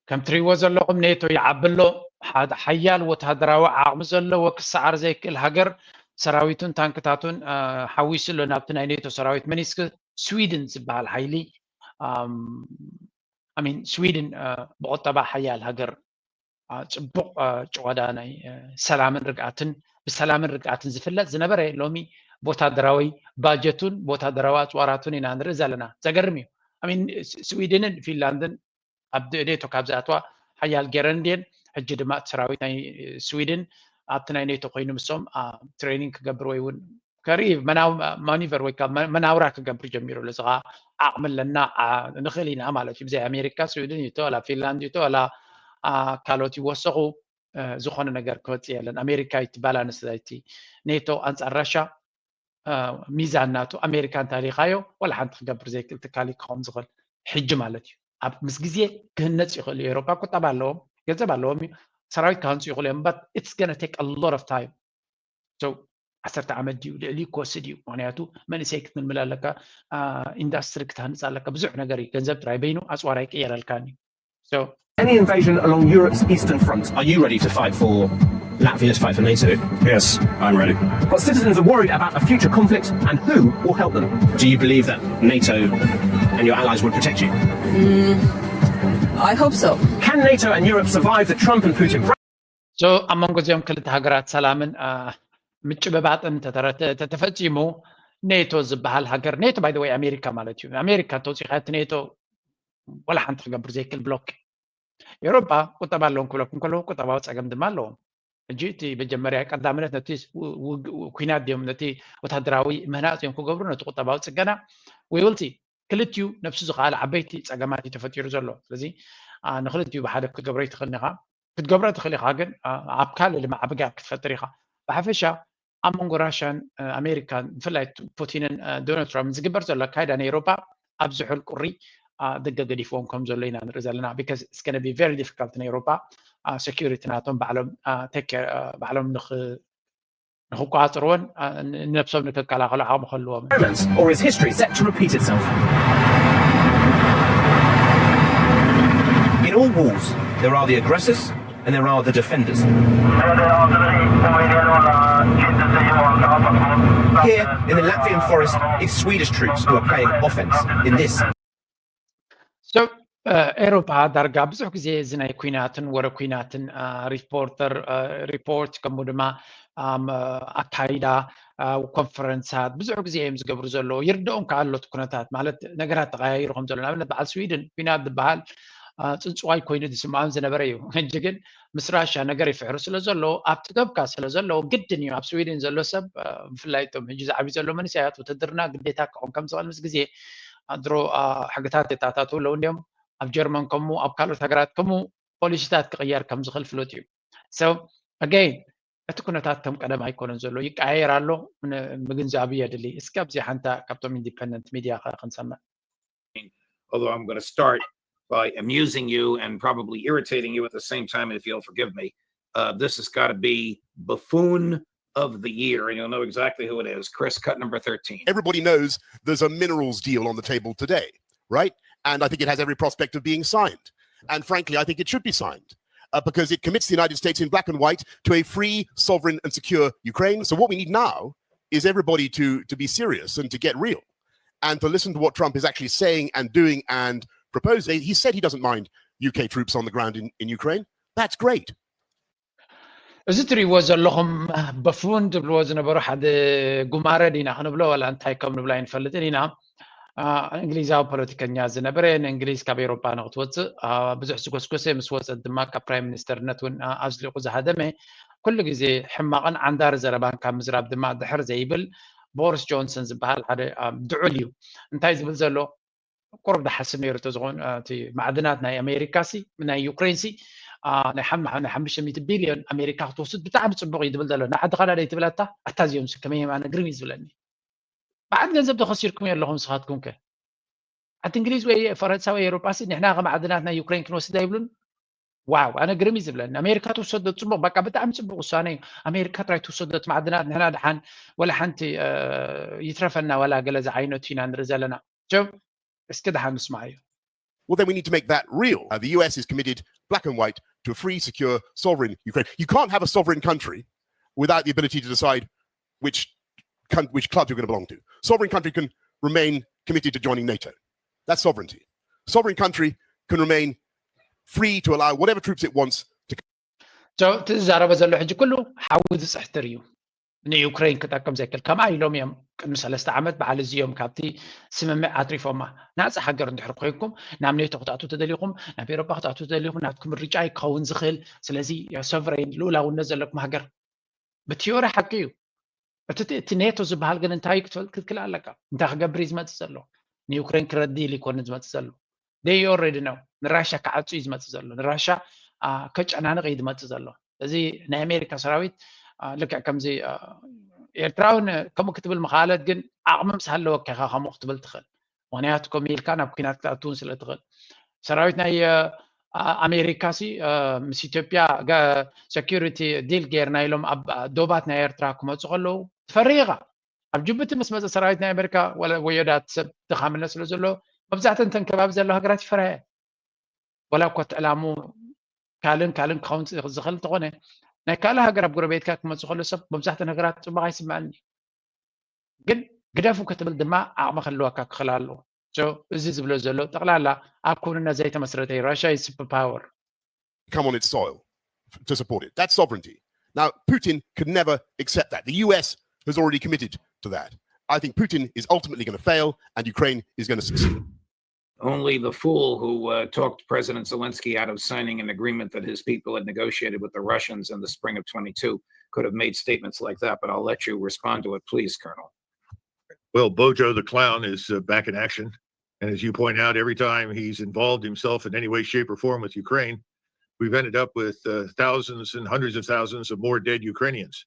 ከም ትሪእዎ ዘለኹም ኔቶ ይዓቢ ኣሎ። ሓደ ሓያል ወታደራዊ ዓቕሚ ዘለዎ ክሰዓር ዘይክእል ሃገር ሰራዊቱን ታንክታቱን ሓዊሱ ኣሎ ናብቲ ናይ ኔቶ ሰራዊት መኒስክ ስዊድን ዝበሃል ሓይሊ ሚን ስዊድን ብቁጠባ ሓያል ሃገር ፅቡቅ ጭዋዳ ናይ ሰላምን ርግኣትን ብሰላምን ርግኣትን ዝፍለጥ ዝነበረ ሎሚ ብወታደራዊ ባጀቱን ብወታደራዊ ኣፅዋራቱን ኢና ንርኢ ዘለና። ዘገርም እዩ። ስዊድንን ፊንላንድን ኣብ ኔቶ ካብ ዝኣትዋ ሓያል ገይረን እንድየን። ሕጂ ድማ እቲ ሰራዊት ናይ ስዊድን ኣብቲ ናይ ኔቶ ኮይኑ ምሶም ትሬኒንግ ክገብር ወይ እውን ከርኢ ማኒቨር ወይ ከዓ መናውራ ክገብር ጀሚሩ ኣሎ። እዚ ከዓ ዓቕሚ ኣለና፣ ንኽእል ኢና ማለት እዩ። ብዘይ ኣሜሪካ፣ ስዊድን ይቶ ላ ፊንላንድ ይቶ ላ ካልኦት ይወሰኹ፣ ዝኾነ ነገር ክወፅእ የለን። ኣሜሪካ ይትባል ኣነስታይቲ ኔቶ ኣንፃር ራሻ ሚዛን ናቱ ኣሜሪካ እንተሊኻዮ ዋላ ሓንቲ ክገብር ዘይክእል ትካል ክኸውን ዝኽእል ሕጂ ማለት እዩ። ኣብ ምስ ግዜ ክህነፅ ይኽእል እዩ። ኤሮፓ ቁጠባ ኣለዎም፣ ገንዘብ ኣለዎም እዩ፣ ሰራዊት ክሃንፁ ይኽእሉ እዮም። But it's gonna take a lot of time። So ዓሰርተ ዓመት ድዩ ልዕሊ ክወስድ እዩ። ምክንያቱ መንእሰይ ክትምልምል ኣለካ፣ ኢንዳስትሪ ክትሃንፅ ኣለካ፣ ብዙሕ ነገር እዩ። ገንዘብ ጥራይ በይኑ ኣፅዋር ኣይቅየረልካን እዩ። So any invasion along Europe's eastern front, are you ready to fight for Latvia's fight for NATO? Yes, I'm ready. But citizens are worried about a future conflict and who will help them. Do you believe that NATO and your allies would protect you? I hope so. Can NATO and Europe survive the Trump and Putin? So ኣብ መንጎ እዚኦም ክልተ ሃገራት ሰላምን ምጭብባጥን ተተፈፂሙ ኔቶ ዝበሃል ሃገር፣ ኔቶ by the way ኣሜሪካ ማለት እዩ። ኣሜሪካ ተውፂኻ እቲ ኔቶ ዋላ ሓንቲ ክገብር ዘይክእል ብሎክ። ኤውሮጳ ቁጠባ ኣለዎም ክብለኩም ከለዉ ቁጠባዊ ፀገም ድማ ኣለዎም። ሕጂ እቲ መጀመርያ ቀዳምነት ነቲ ኩናት ድዮም ነቲ ወታደራዊ ምህናፅ እዮም ክገብሩ ነቲ ቁጠባዊ ፅገና we will see። ክልቲኡ ነብሱ ዝኸኣለ ዓበይቲ ፀገማት እዩ ተፈጢሩ ዘሎ። ስለዚ ንክልቲኡ ብሓደ ክትገብሮ ይትኽእል ኢኻ። ክትገብሮ ትኽእል ኢኻ፣ ግን ኣብ ካልእ ድማ ዓቢ ጋብ ክትፈጥር ኢኻ። ብሓፈሻ ኣብ መንጎ ራሽያን ኣሜሪካን ብፍላይ ፑቲንን ዶናልድ ትራምፕን ዝግበር ዘሎ ኣካይዳ ንኤውሮጳ ኣብ ዝሑል ቁሪ ደገ ገዲፍዎም ከም ዘሎ ኢና ንርኢ ዘለና። Because it's gonna be very difficult ንኤውሮጳ security ናቶም ባዕሎም take care ባዕሎም ንኽ ንክቋፅርዎን ንነብሶም ንክከላኸሉ ዓቕሚ ክህልዎም። Or is history set to repeat itself? In all wars, there are the aggressors and there are the defenders. Here, in the Latvian forest, it's Swedish troops who are playing offense in this. So ኤሮፓ ዳርጋ ብዙሕ ግዜ እዚ ናይ ኩናትን ወረ ኩናትን ሪፖርተር ሪፖርት ከምኡ ድማ ኣካይዳ ኮንፈረንሳት ብዙሕ ግዜ እዮም ዝገብሩ ዘለዉ። ይርድኦም ከዓ ኣሎ እቲ ኩነታት ማለት ነገራት ተቀያይሩ ከም ዘሎ። ንኣብነት በዓል ስዊድን ኩናት ዝበሃል ፅንፅዋይ ኮይኑ ዝስምዖም ዝነበረ እዩ። ሕጂ ግን ምስ ራሻ ነገር ይፍሕሩ ስለ ዘለዉ ኣብቲ ገብካ ስለ ዘለዉ ግድን እዩ ኣብ ስዊድን ዘሎ ሰብ ብፍላይ እቶም ሕጂ ዝዓብዩ ዘሎ መንእሰያት ውትድርና ግዴታ ክኾን ከም ዝኽእል ምስ ግዜ ድሮ ሕግታት የታታቱ ኣለዉ እንዲዮም። ኣብ ጀርመን ከምኡ ኣብ ካልኦት ሃገራት ከምኡ ፖሊሲታት ክቕየር ከም ዝኽእል ፍሉጥ እዩ። So again እቲ ኩነታት ከም ቀደም ኣይኮነን ዘሎ ይቀያየር ኣሎ። ምግንዛብ የድሊ። እስኪ ኣብዚ ሓንታ ካብቶም ኢንዲፐንደንት ሚድያ ክንሰምዕ። Although I'm going to start by amusing you and probably irritating you at the same time, if you'll forgive me. Uh, this has got to be buffoon of the year, and you'll know exactly who it is. Chris, cut number thirteen. Everybody knows there's a minerals deal on the table today, right? And I think it has every prospect of being signed. And frankly, I think it should be signed uh, because it commits the United States in black and white to a free, sovereign, and secure Ukraine. So what we need now is everybody to, to be serious and to get real and to listen to what Trump is actually saying and doing and proposing. He said he doesn't mind U K troops on the ground in, in Ukraine. That's great. እዚ ትሪእዎ ዘለኹም በፉን ትብልዎ ዝነበሩ ሓደ ጉማረ ዲና ክንብሎ ዋላ እንታይ ከም ንብሎ ኣይንፈልጥን ኢና። እንግሊዛዊ ፖለቲከኛ ዝነበረ ንእንግሊዝ ካብ ኤሮፓ ንክትወፅእ ብዙሕ ዝጎስጎሰ ምስ ወፀት ድማ ካብ ፕራይም ሚኒስተርነት እውን ኣዝሊቑ ዝሃደመ ኩሉ ግዜ ሕማቕን ዓንዳሪ ዘረባን ካብ ምዝራብ ድማ ድሕር ዘይብል ቦሪስ ጆንሰን ዝበሃል ሓደ ድዑል እዩ። እንታይ ዝብል ዘሎ ቁሩብ ድሓስብ ነይሩ ተዝኾን እቲ ማዕድናት ናይ ኣሜሪካ ሲ ናይ ዩክሬን ሲ ናይ ሓምሽተ ሚእቲ ቢልዮን ኣሜሪካ ክትወስድ ብጣዕሚ ፅቡቅ እዩ ዝብል ዘሎ ንዓዲ ካናዳ ይትብለታ ኣታ እዚኦም ሲ ከመይ ኣነ ግርም እዩ ዝብለኒ። መዓት ገንዘብ ተኸሲርኩም ኣለኹም ንስኻትኩም ከ ዓዲ እንግሊዝ ወይ ፈረንሳ ወይ ኤሮጳ ሲ ንሕና ከማዕድናት ናይ ዩክሬን ክንወስድ ኣይብሉን። ዋው ኣነ ግርም እዩ ዝብለኒ ኣሜሪካ ትውሰዶ ፅቡቅ በቃ ብጣዕሚ ፅቡቅ ውሳነ እዩ። ኣሜሪካ ጥራይ ትውሰዶ እቲ ማዕድናት ንሕና ድሓን ወላ ሓንቲ ይትረፈና ወላ ገለ ዝዓይነቱ ኢና ንርኢ ዘለና። ጀብ እስኪ ድሓን ንስማዓዮ። Well, then we need to make that real. Uh, the U S is committed, black and white, to a free, secure, sovereign Ukraine. You can't have a sovereign country without the ability to decide which which club you're going to belong to. Sovereign country can remain committed to joining NATO. That's sovereignty. Sovereign country can remain free to allow whatever troops it wants to. So እቲ ዝዛረበ ዘሎ ሕጂ ኩሉ ሓዊ ዝፅሕትር እዩ። ንዩክሬን ክጠቅም ዘይክእል ከምኣ ኢሎም እዮም ቅድሚ ሰለስተ ዓመት በዓል እዚ እዮም ካብቲ ስምምዕ ኣትሪፎማ። ናፃ ሃገር እንድሕር ኮይንኩም ናብ ኔቶ ክትኣትዉ ተደሊኹም ናብ ኤሮፓ ክትኣትዉ ተደሊኹም ናትኩም ምርጫ እዩ ክኸውን ዝኽእል። ስለዚ ሶቨሬን ልኡላውነት ዘለኩም ሃገር ብቲዮሪ ሓቂ እዩ። እቲ እቲ ኔቶ ዝበሃል ግን እንታይ ክትፈልጥ ክትክእል ኣለካ። እንታይ ክገብር እዩ ዝመፅእ ዘሎ? ንዩክሬን ክረዲ ኢሉ ይኮን ዝመፅእ ዘሎ። They already know ንራሻ ክዓፁ እዩ ዝመፅእ ዘሎ። ንራሻ ከጨናንቕ እዩ ዝመፅእ ዘሎ። እዚ ናይ ኣሜሪካ ሰራዊት ልክዕ ከምዚ ኤርትራውን ከምኡ ክትብል ምኻለት፣ ግን ዓቕሚ ምስ ሃለወካ ኢኻ ከምኡ ክትብል ትኽእል። ምክንያቱ ከምኡ ኢልካ ናብ ኩናት ክትኣትውን ስለ ትኽእል። ሰራዊት ናይ ኣሜሪካ ሲ ምስ ኢትዮጵያ ሰኪሪቲ ዲል ጌርና ኢሎም ኣብ ዶባት ናይ ኤርትራ ክመፁ ከለዉ ትፈርህ ኢኻ። ኣብ ጅቡቲ ምስ መፀ ሰራዊት ናይ ኣሜሪካ ወዮዳት ሰብ ድኻምነት ስለ ዘሎ መብዛሕተን ተን ከባቢ ዘሎ ሃገራት ይፈርሃ። ወላ እኳ እቲ ዕላሙ ካልእን ካልእን ክኸውን ዝኽእል እንተኾነ፣ ናይ ካልእ ሃገር ኣብ ጎረቤትካ ክመፅእ ከሎ ሰብ መብዛሕተን ሃገራት ፅቡቕ ኣይስምዐኒ። ግን ግደፉ ክትብል ድማ ዓቕሚ ክህልወካ ክኽእል ኣለዎ። እዚ ዝብሎ ዘሎ ጠቕላላ ኣብ ክውንነት ዘይተመስረተ እዩ። ራሻ is super power. Come on its soil to support it. That's sovereignty. Now, Putin could never accept that. The U S has already committed to that. I think Putin is ultimately going to fail and Ukraine is going to succeed. Only the fool who uh, talked President Zelensky out of signing an agreement that his people had negotiated with the Russians in the spring of twenty-two could have made statements like that, but I'll let you respond to it, please, Colonel. Well, Bojo the clown is uh, back in action. And as you point out, every time he's involved himself in any way, shape, or form with Ukraine, we've ended up with uh, thousands and hundreds of thousands of more dead Ukrainians.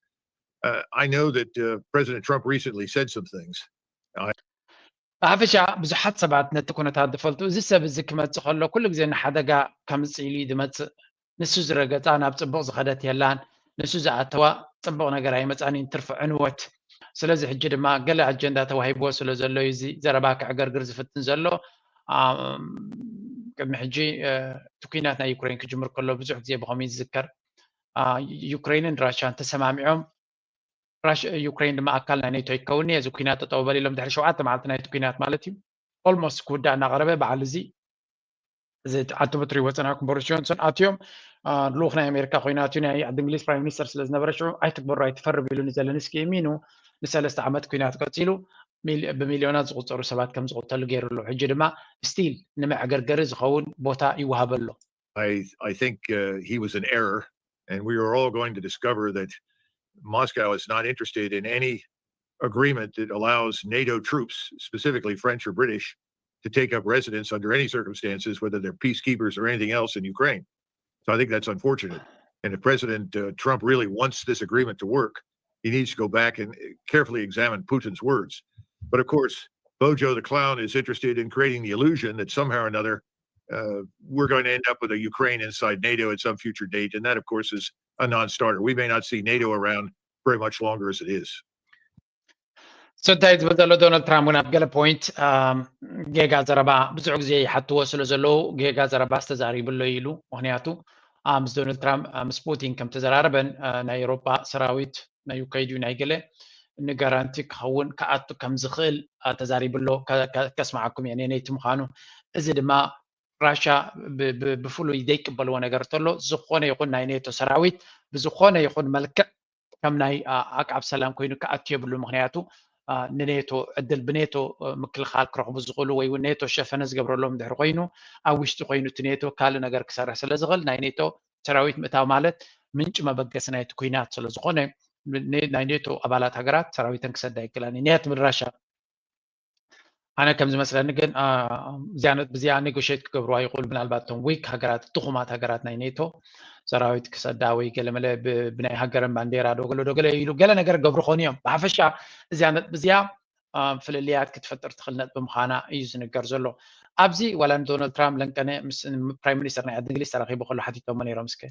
Uh, I know that uh, President Trump recently said some things. ብሓፈሻ ብዙሓት ሰባት ነቲ ኩነታት ዝፈልጡ፣ እዚ ሰብ እዚ ክመፅእ ከሎ ኩሉ ግዜ ንሓደጋ ከምፅእ ኢሉ እዩ ዝመፅእ። ንሱ ዝረገፃ ናብ ፅቡቕ ዝኸደት የላን። ንሱ ዝኣተዋ ፅቡቕ ነገር ኣይመፃን እዩ፣ ትርፊ ዕንወት። ስለዚ ሕጂ ድማ ገለ ኣጀንዳ ተዋሂብዎ ስለ ዘሎ እዩ እዚ ዘረባ ክዕገርግር ዝፍትን ዘሎ። ቅድሚ ሕጂ እቲ ኩናት ናይ ዩክሬን ክጅምር ከሎ ብዙሕ ግዜ ብኸምኡ እዩ ዝዝከር። ዩክሬንን ራሽያን ተሰማሚዖም ዩክሬን ድማ ኣካል ናይ ኔቶ ይከውን እዚ ኩናት ጠጠው በል ኢሎም ድሕሪ ሸውዓተ መዓልቲ ናይቲ ኩናት ማለት እዩ። ኦልሞስት ክውዳእ እናቐረበ በዓል እዚ እዚ ኣቲ በትሪ ወፀናኩም ቦሪስ ጆንሰን ኣትዮም ልኡኽ ናይ ኣሜሪካ ኮይኑ ኣትዩ ናይ ዓዲ እንግሊዝ ፕራይም ሚኒስተር ስለ ዝነበረ ሽዑ ኣይትግበሩ ኣይትፈርብ ኢሉ ንዘለንስኪ እሚኑ ንሰለስተ ዓመት ኩናት ቀፂሉ ብሚልዮናት ዝቁፀሩ ሰባት ከም ዝቁተሉ ገይሩ ኣሎ። ሕጂ ድማ ስቲል ንመዕገርገሪ ዝኸውን ቦታ ይወሃበ ኣሎ። I, I think uh, he was in error, and we are all going to discover that Moscow is not interested in any agreement that allows NATO troops, specifically French or British, to take up residence under any circumstances, whether they're peacekeepers or anything else in Ukraine. So I think that's unfortunate. And if President uh, Trump really wants this agreement to work, he needs to go back and carefully examine Putin's words. But of course, Bojo the clown is interested in creating the illusion that somehow or another uh, we're going to end up with a Ukraine inside NATO at some future date. And that, of course, is a non starter. We may not see NATO around very much longer as it is. So እንታይ ዝብል ዘሎ ዶናልድ ትራምፕ እውን ኣብ ገለ ፖይንት ጌጋ ዘረባ ብዙሕ ግዜ ይሓትዎ ስለ ዘለዉ ጌጋ ዘረባ ዝተዛሪብሎ ኢሉ። ምክንያቱ ምስ ዶናልድ ትራምፕ ምስ ፑቲን ከም ተዘራረበን ናይ ኤሮጳ ሰራዊት ናይ ዩከይድ ናይ ገለ ንጋራንቲ ክኸውን ክኣቱ ከም ዝኽእል ተዛሪብሎ። ከስማዓኩም እየ ነነይቲ ምዃኑ። እዚ ድማ ራሻ ብፍሉይ ዘይቅበልዎ ነገር ተሎ ዝኾነ ይኹን ናይ ኔቶ ሰራዊት ብዝኾነ ይኹን መልክዕ ከም ናይ ኣቃብ ሰላም ኮይኑ ክኣቱ የብሉ። ምክንያቱ ንኔቶ ዕድል ብኔቶ ምክልኻል ክረኽቡ ዝኽእሉ ወይ እውን ኔቶ ሸፈነ ዝገብረሎም ድሕሪ ኮይኑ ኣብ ውሽጢ ኮይኑ እቲ ኔቶ ካልእ ነገር ክሰርሕ ስለ ዝኽእል ናይ ኔቶ ሰራዊት ምእታው ማለት ምንጪ መበገሲ ናይቲ ኩናት ስለ ዝኾነ ናይ ኔቶ ኣባላት ሃገራት ሰራዊተን ክሰዳ ይክእላን እያ ትብል ራሻ። ኣነ ከም ዝመስለኒ ግን ብዚኣ ኔጎሽት ክገብርዋ ይኽእሉ። ምናልባት እቶም ዊክ ሃገራት ድኹማት ሃገራት ናይ ኔቶ ሰራዊት ክሰዳ ወይ ገለመለ ብናይ ሃገርን ባንዴራ ዶ ገለ ዶ ገለ ኢሉ ገለ ነገር ገብሩ ኾኑ እዮም። ብሓፈሻ እዚኣ ነጥቢ እዚኣ ፍልልያት ክትፈጥር ትኽእል ነጥቢ ምዃና እዩ ዝንገር ዘሎ። ኣብዚ ዋላ ንዶናልድ ትራምፕ ለንቀነ ምስ ፕራይም ሚኒስተር ናይ ዓዲ እንግሊዝ ተራኺቡ ከሎ ሓቲቶሞ ነይሮም እስከ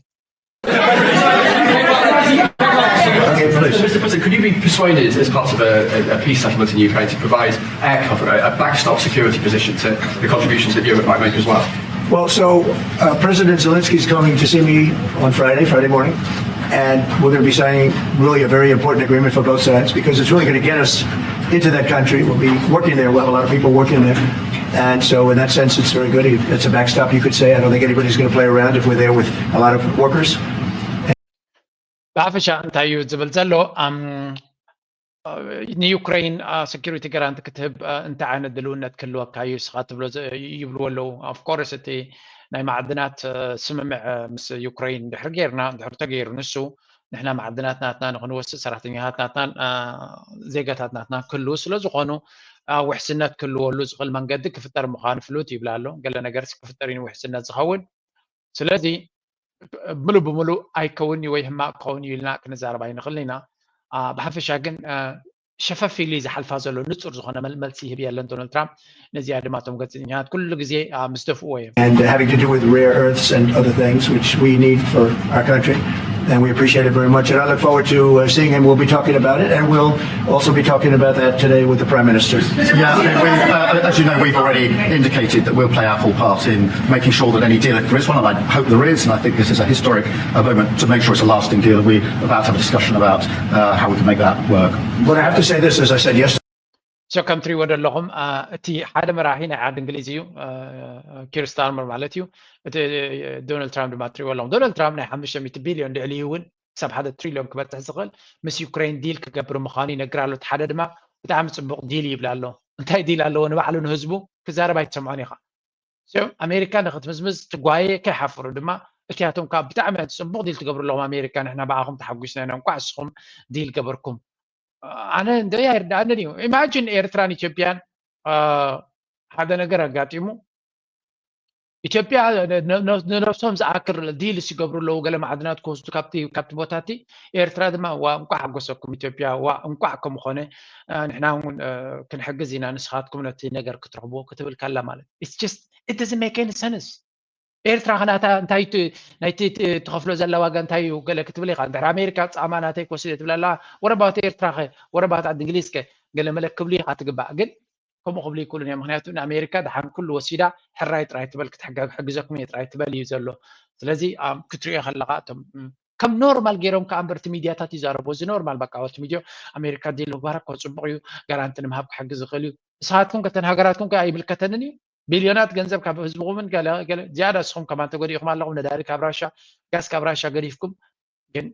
Mister President, could you be persuaded as part of a, a peace settlement in Ukraine to provide air cover, a backstop security position to the contributions that Europe might make as well? Well, so uh, President Zelensky is coming to see me on Friday, Friday morning, and we're going to be signing really a very important agreement for both sides because it's really going to get us into that country. We'll be working there. We'll have a lot of people working there. And so, in that sense, it's very good. It's a backstop, you could say. I don't think anybody's going to play around if we're there with a lot of workers. ብሓፈሻ እንታይ እዩ ዝብል ዘሎ ንዩክሬን ሰኪሪቲ ጋራንቲ ክትህብ እንታይ ዓይነት ድልውነት ክህልወካ እዩ እስኻ ትብሎ ይብልዎ ኣለዉ። ኦፍኮርስ እቲ ናይ ማዕድናት ስምምዕ ምስ ዩክሬን ድሕሪ ጌርና ድሕሪ ተገይሩ ንሱ ንሕና ማዕድናት ናትና ንክንወስድ፣ ሰራሕተኛታት ናትናን ዜጋታት ናትናን ክህልዉ ስለ ዝኾኑ፣ ውሕስነት ክህልወሉ ዝኽእል መንገዲ ክፍጠር ምዃኑ ፍሉጥ ይብል ኣሎ። ገለ ነገር ክፍጠር እዩ ውሕስነት ዝኸውን። ስለዚ ምሉእ ብምሉእ ኣይከውን እዩ ወይ ሕማቕ ክኸውን እዩ ኢልና ክንዛረብ ኣይንኽእልን ኢና። ብሓፈሻ ግን ሸፈፍ ኢሉ ዝሓልፋ ዘሎ ንጹር ዝኾነ መልሲ ይህብ የለን ዶናልድ ትራምፕ። ነዚኣ ድማ እቶም ገጽኛት ኩሉ ግዜ ምስ ደፍእዎ እዮም። And having to do with rare earths and other things which we need for our country. And we appreciate it very much. And I look forward to uh, seeing him. We'll be talking about it, and we'll also be talking about that today with the Prime Minister. Yeah, I mean, we've, uh, as you know, we've already indicated that we'll play our full part in making sure that any deal, if there is one, and I hope there is, and I think this is a historic uh, moment to make sure it's a lasting deal, we're about to have a discussion about uh, how we can make that work. But I have to say this, as I said yesterday. ሶ ከም ትሪእዎ ዘለኹም እቲ ሓደ መራሒ ናይ ዓዲ እንግሊዝ እዩ፣ ኪር ስታርመር ማለት እዩ። እቲ ዶናልድ ትራምፕ ድማ ትሪእዎ ኣለኹም። ዶናልድ ትራምፕ ናይ ሓሙሽተ ሚእቲ ቢልዮን ልዕሊ እውን ክሳብ ሓደ ትሪልዮን ክበፅሕ ዝኽእል ምስ ዩክሬን ዲል ክገብር ምዃኑ ይነግር ኣሎ። እቲ ሓደ ድማ ብጣዕሚ ፅቡቕ ዲል ይብል ኣሎ። እንታይ ዲል ኣለዎ? ንባዕሉ ንህዝቡ ክዛረብ ኣይትሰምዖን ኢኻ። ኣሜሪካ ንክትምዝምዝ ትጓየ ከይሓፍሩ ድማ እቲያቶም ካብ ብጣዕሚ ፅቡቕ ዲል ትገብሩ ኣለኹም ኣሜሪካ፣ ንሕና ብኣኹም ተሓጒስና ኢና፣ እንኳዕ እስኹም ዲል ገበርኩም። ኣነ እንደ ኣይርዳእንን እዩ። ኢማጂን ኤርትራን ኢትዮጵያን ሓደ ነገር ኣጋጢሙ ኢትዮጵያ ንነብሶም ዝኣክል ዲል ሲገብሩ ኣለዉ። ገለ ማዕድናት ክወስዱ ካብቲ ቦታቲ፣ ኤርትራ ድማ ዋ እንኳዕ ሓጎሰኩም ኢትዮጵያ፣ ዋ እንኳዕ ከምኾነ ንሕና እውን ክንሕግዝ ኢና፣ ንስኻትኩም ነቲ ነገር ክትረኽብዎ ክትብል ካላ ማለት it's just it doesn't make any sense። ኤርትራ ከናታ እንታይ ናይቲ ትኸፍሎ ዘላ ዋጋ እንታይ እዩ ገለ ክትብል ኢኻ። እንድሕር ኣሜሪካ ፃማ ናተይ ክወስድ እየ ትብል ኣላ። ወረባት ኤርትራ ኸ ወረባት ዓዲ እንግሊዝ ከ ገለ መለ ክብሉ ኢኻ ትግባእ። ግን ከምኡ ክብሉ ይክእሉን እዮም። ምክንያቱ ንኣሜሪካ ደሓን ኩሉ ወሲዳ ሕራይ ጥራይ ትበል፣ ክትሕግዘኩም እየ ጥራይ ትበል እዩ ዘሎ። ስለዚ ክትሪኦ ከለካ እቶም ከም ኖርማል ገይሮም ከዓ እምበር እቲ ሚድያታት ይዛረቡ። እዚ ኖርማል በቃ እቲ ሚድዮ ኣሜሪካ ዲል ምባረክ እኮ ፅቡቅ እዩ፣ ጋራንቲ ንምሃብ ክሕግዝ ዝኽእል እዩ። ንስኻትኩም ከተን ሃገራትኩም ከዓ ኣይምልከተንን እዩ። ቢልዮናት ገንዘብ ካብ ህዝብኹምን ገለ ገለ ዝያዳ ንስኹም ከማን ተጎዲእኹም ኣለኹም። ነዳዲ ካብ ራሻ፣ ጋስ ካብ ራሻ ገዲፍኩም ግን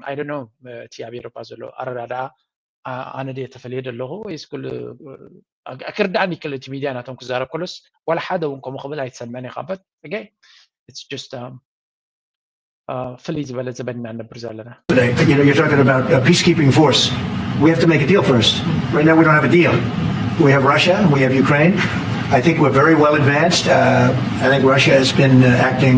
ኣይ ዶንት ኖ እቲ ኣብ ኤሮጳ ዘሎ ኣረዳድኣ ኣነ ድየ ተፈልየ ዘለኹ ወይስ ኩሉ ክርዳእኒ ይክእል። እቲ ሚድያ ናቶም ክዛረብ ከሎስ ዋላ ሓደ እውን ከምኡ ክብል ኣይትሰምዕን ኢኻ። But again it's just ፍልይ ዝበለ ዘበን ኢና ንነብር ዘለና። Today. You know, you're talking about a peacekeeping force. We have to make a deal first. Right now, we don't have a deal. We have Russia, we have Ukraine. I think we're very well advanced. Uh, I think Russia has been uh, acting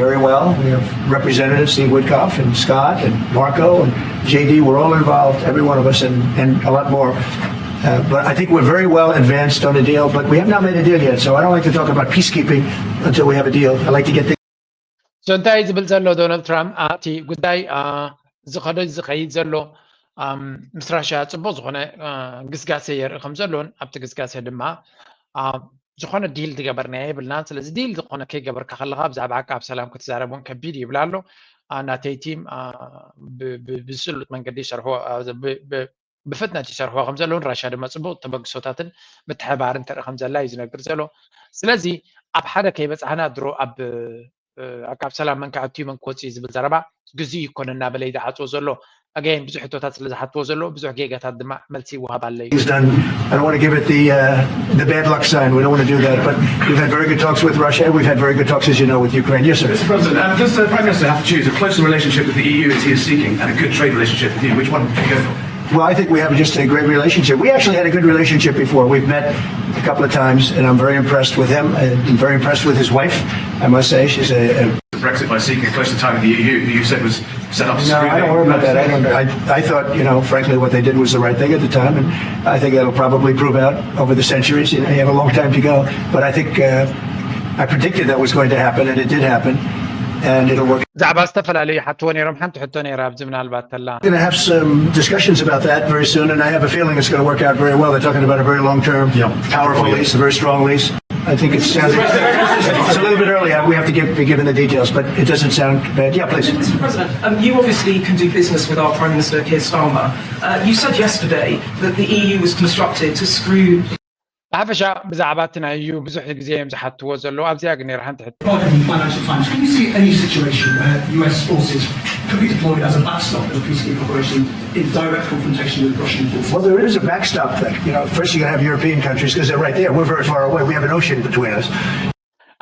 very well. We have Representatives Steve Witkoff and Scott and Marco and J D. We're all involved, every one of us, and, and a lot more. Uh, but I think we're very well advanced on the deal, but we have not made a deal yet. So I don't like to talk about peacekeeping until we have a deal. I like to get things. So እንታይ ዝብል ዘሎ ዶናልድ ትራምፕ ኣብቲ ጉዳይ ዝኸዶ ዝኸይድ ዘሎ ምስ ራሽያ ፅቡቅ ዝኾነ ግስጋሴ የርኢ ከም ዘሎን ኣብቲ ግስጋሴ ድማ ዝኾነ ዲል ዝገበርናዮ የብልናን። ስለዚ ዲል ዝኾነ ከይገበርካ ከለካ ብዛዕባ ዓቃብ ሰላም ክትዛረብ እውን ከቢድ ይብል ኣሎ። ናተይ ቲም ብስሉጥ መንገዲ ይሰርሕዎ ብፍጥነት ይሰርሕዎ ከም ዘለውን ራሽያ ድማ ፅቡቅ ተበግሶታትን ምትሕባርን ተርኢ ከም ዘላ እዩ ዝነግር ዘሎ። ስለዚ ኣብ ሓደ ከይበፃሕና ድሮ ኣብ ዓቃብ ሰላም መን ክኣቱ መን ክወፅእ ዝብል ዘረባ ግዜ ይኮነ እናበለ ይዝሓፅዎ ዘሎ። ኣገይን ብዙሕ ሕቶታት ስለ ዝሓትዎ ዘሎ ብዙሕ ጌጋታት ድማ መልሲ ይወሃብ ኣሎ እዩ። I don't want to give it the uh, the bad luck sign. We don't want to do that. But we've had very good talks with Russia. We've had very good talks, as you know, with Ukraine. Yes, sir. Mister President, um, does the Prime Minister have to choose a closer relationship with the E U as he is seeking and a good trade relationship with you? Which one do you go for? Well, I think we have just a great relationship. We actually had a good relationship before. We've met a couple of times, and I'm very impressed with him and very impressed with his wife. I must say, she's a. a Brexit by seeking a closer time with the E U, who you said was set up. No, I don't worry about that. I don't. I, I thought, you know, frankly, what they did was the right thing at the time, and I think that'll probably prove out over the centuries. You know, you have a long time to go, but I think uh, I predicted that was going to happen, and it did happen, and it'll work. ብዛዕባ ዝተፈላለዩ ሓትዎ ነይሮም። ሓንቲ ሕቶ ነይራ ኣብዚ ምናልባት ተላ We're going to have some discussions about that very soon, and I have a feeling it's going to work out very well. They're talking about a very long term, yeah. Powerful lease, a very strong lease. I think it's, uh, it's a little bit early. We have to give, be given the details, but it doesn't sound bad. Yeah, please. Mister President, um, you obviously can do business with our Prime Minister Keir Starmer. Uh, you said yesterday that the E U was constructed to screw. ብሓፈሻ ብዛዕባ እቲ ናይ እዩ ብዙሕ ግዜ እዮም ዝሓትዎ ዘለዉ። ኣብዚኣ ግን ነይራ ሓንቲ ሕቶ። Pardon me, Financial Times. Can you see any situation where U S forces could be deployed as a backstop in a peacekeeping operation in direct confrontation with Russian forces? Well, there is a backstop thing. You know, first you got to have European countries because they're right there. We're very far away. We have an ocean between us.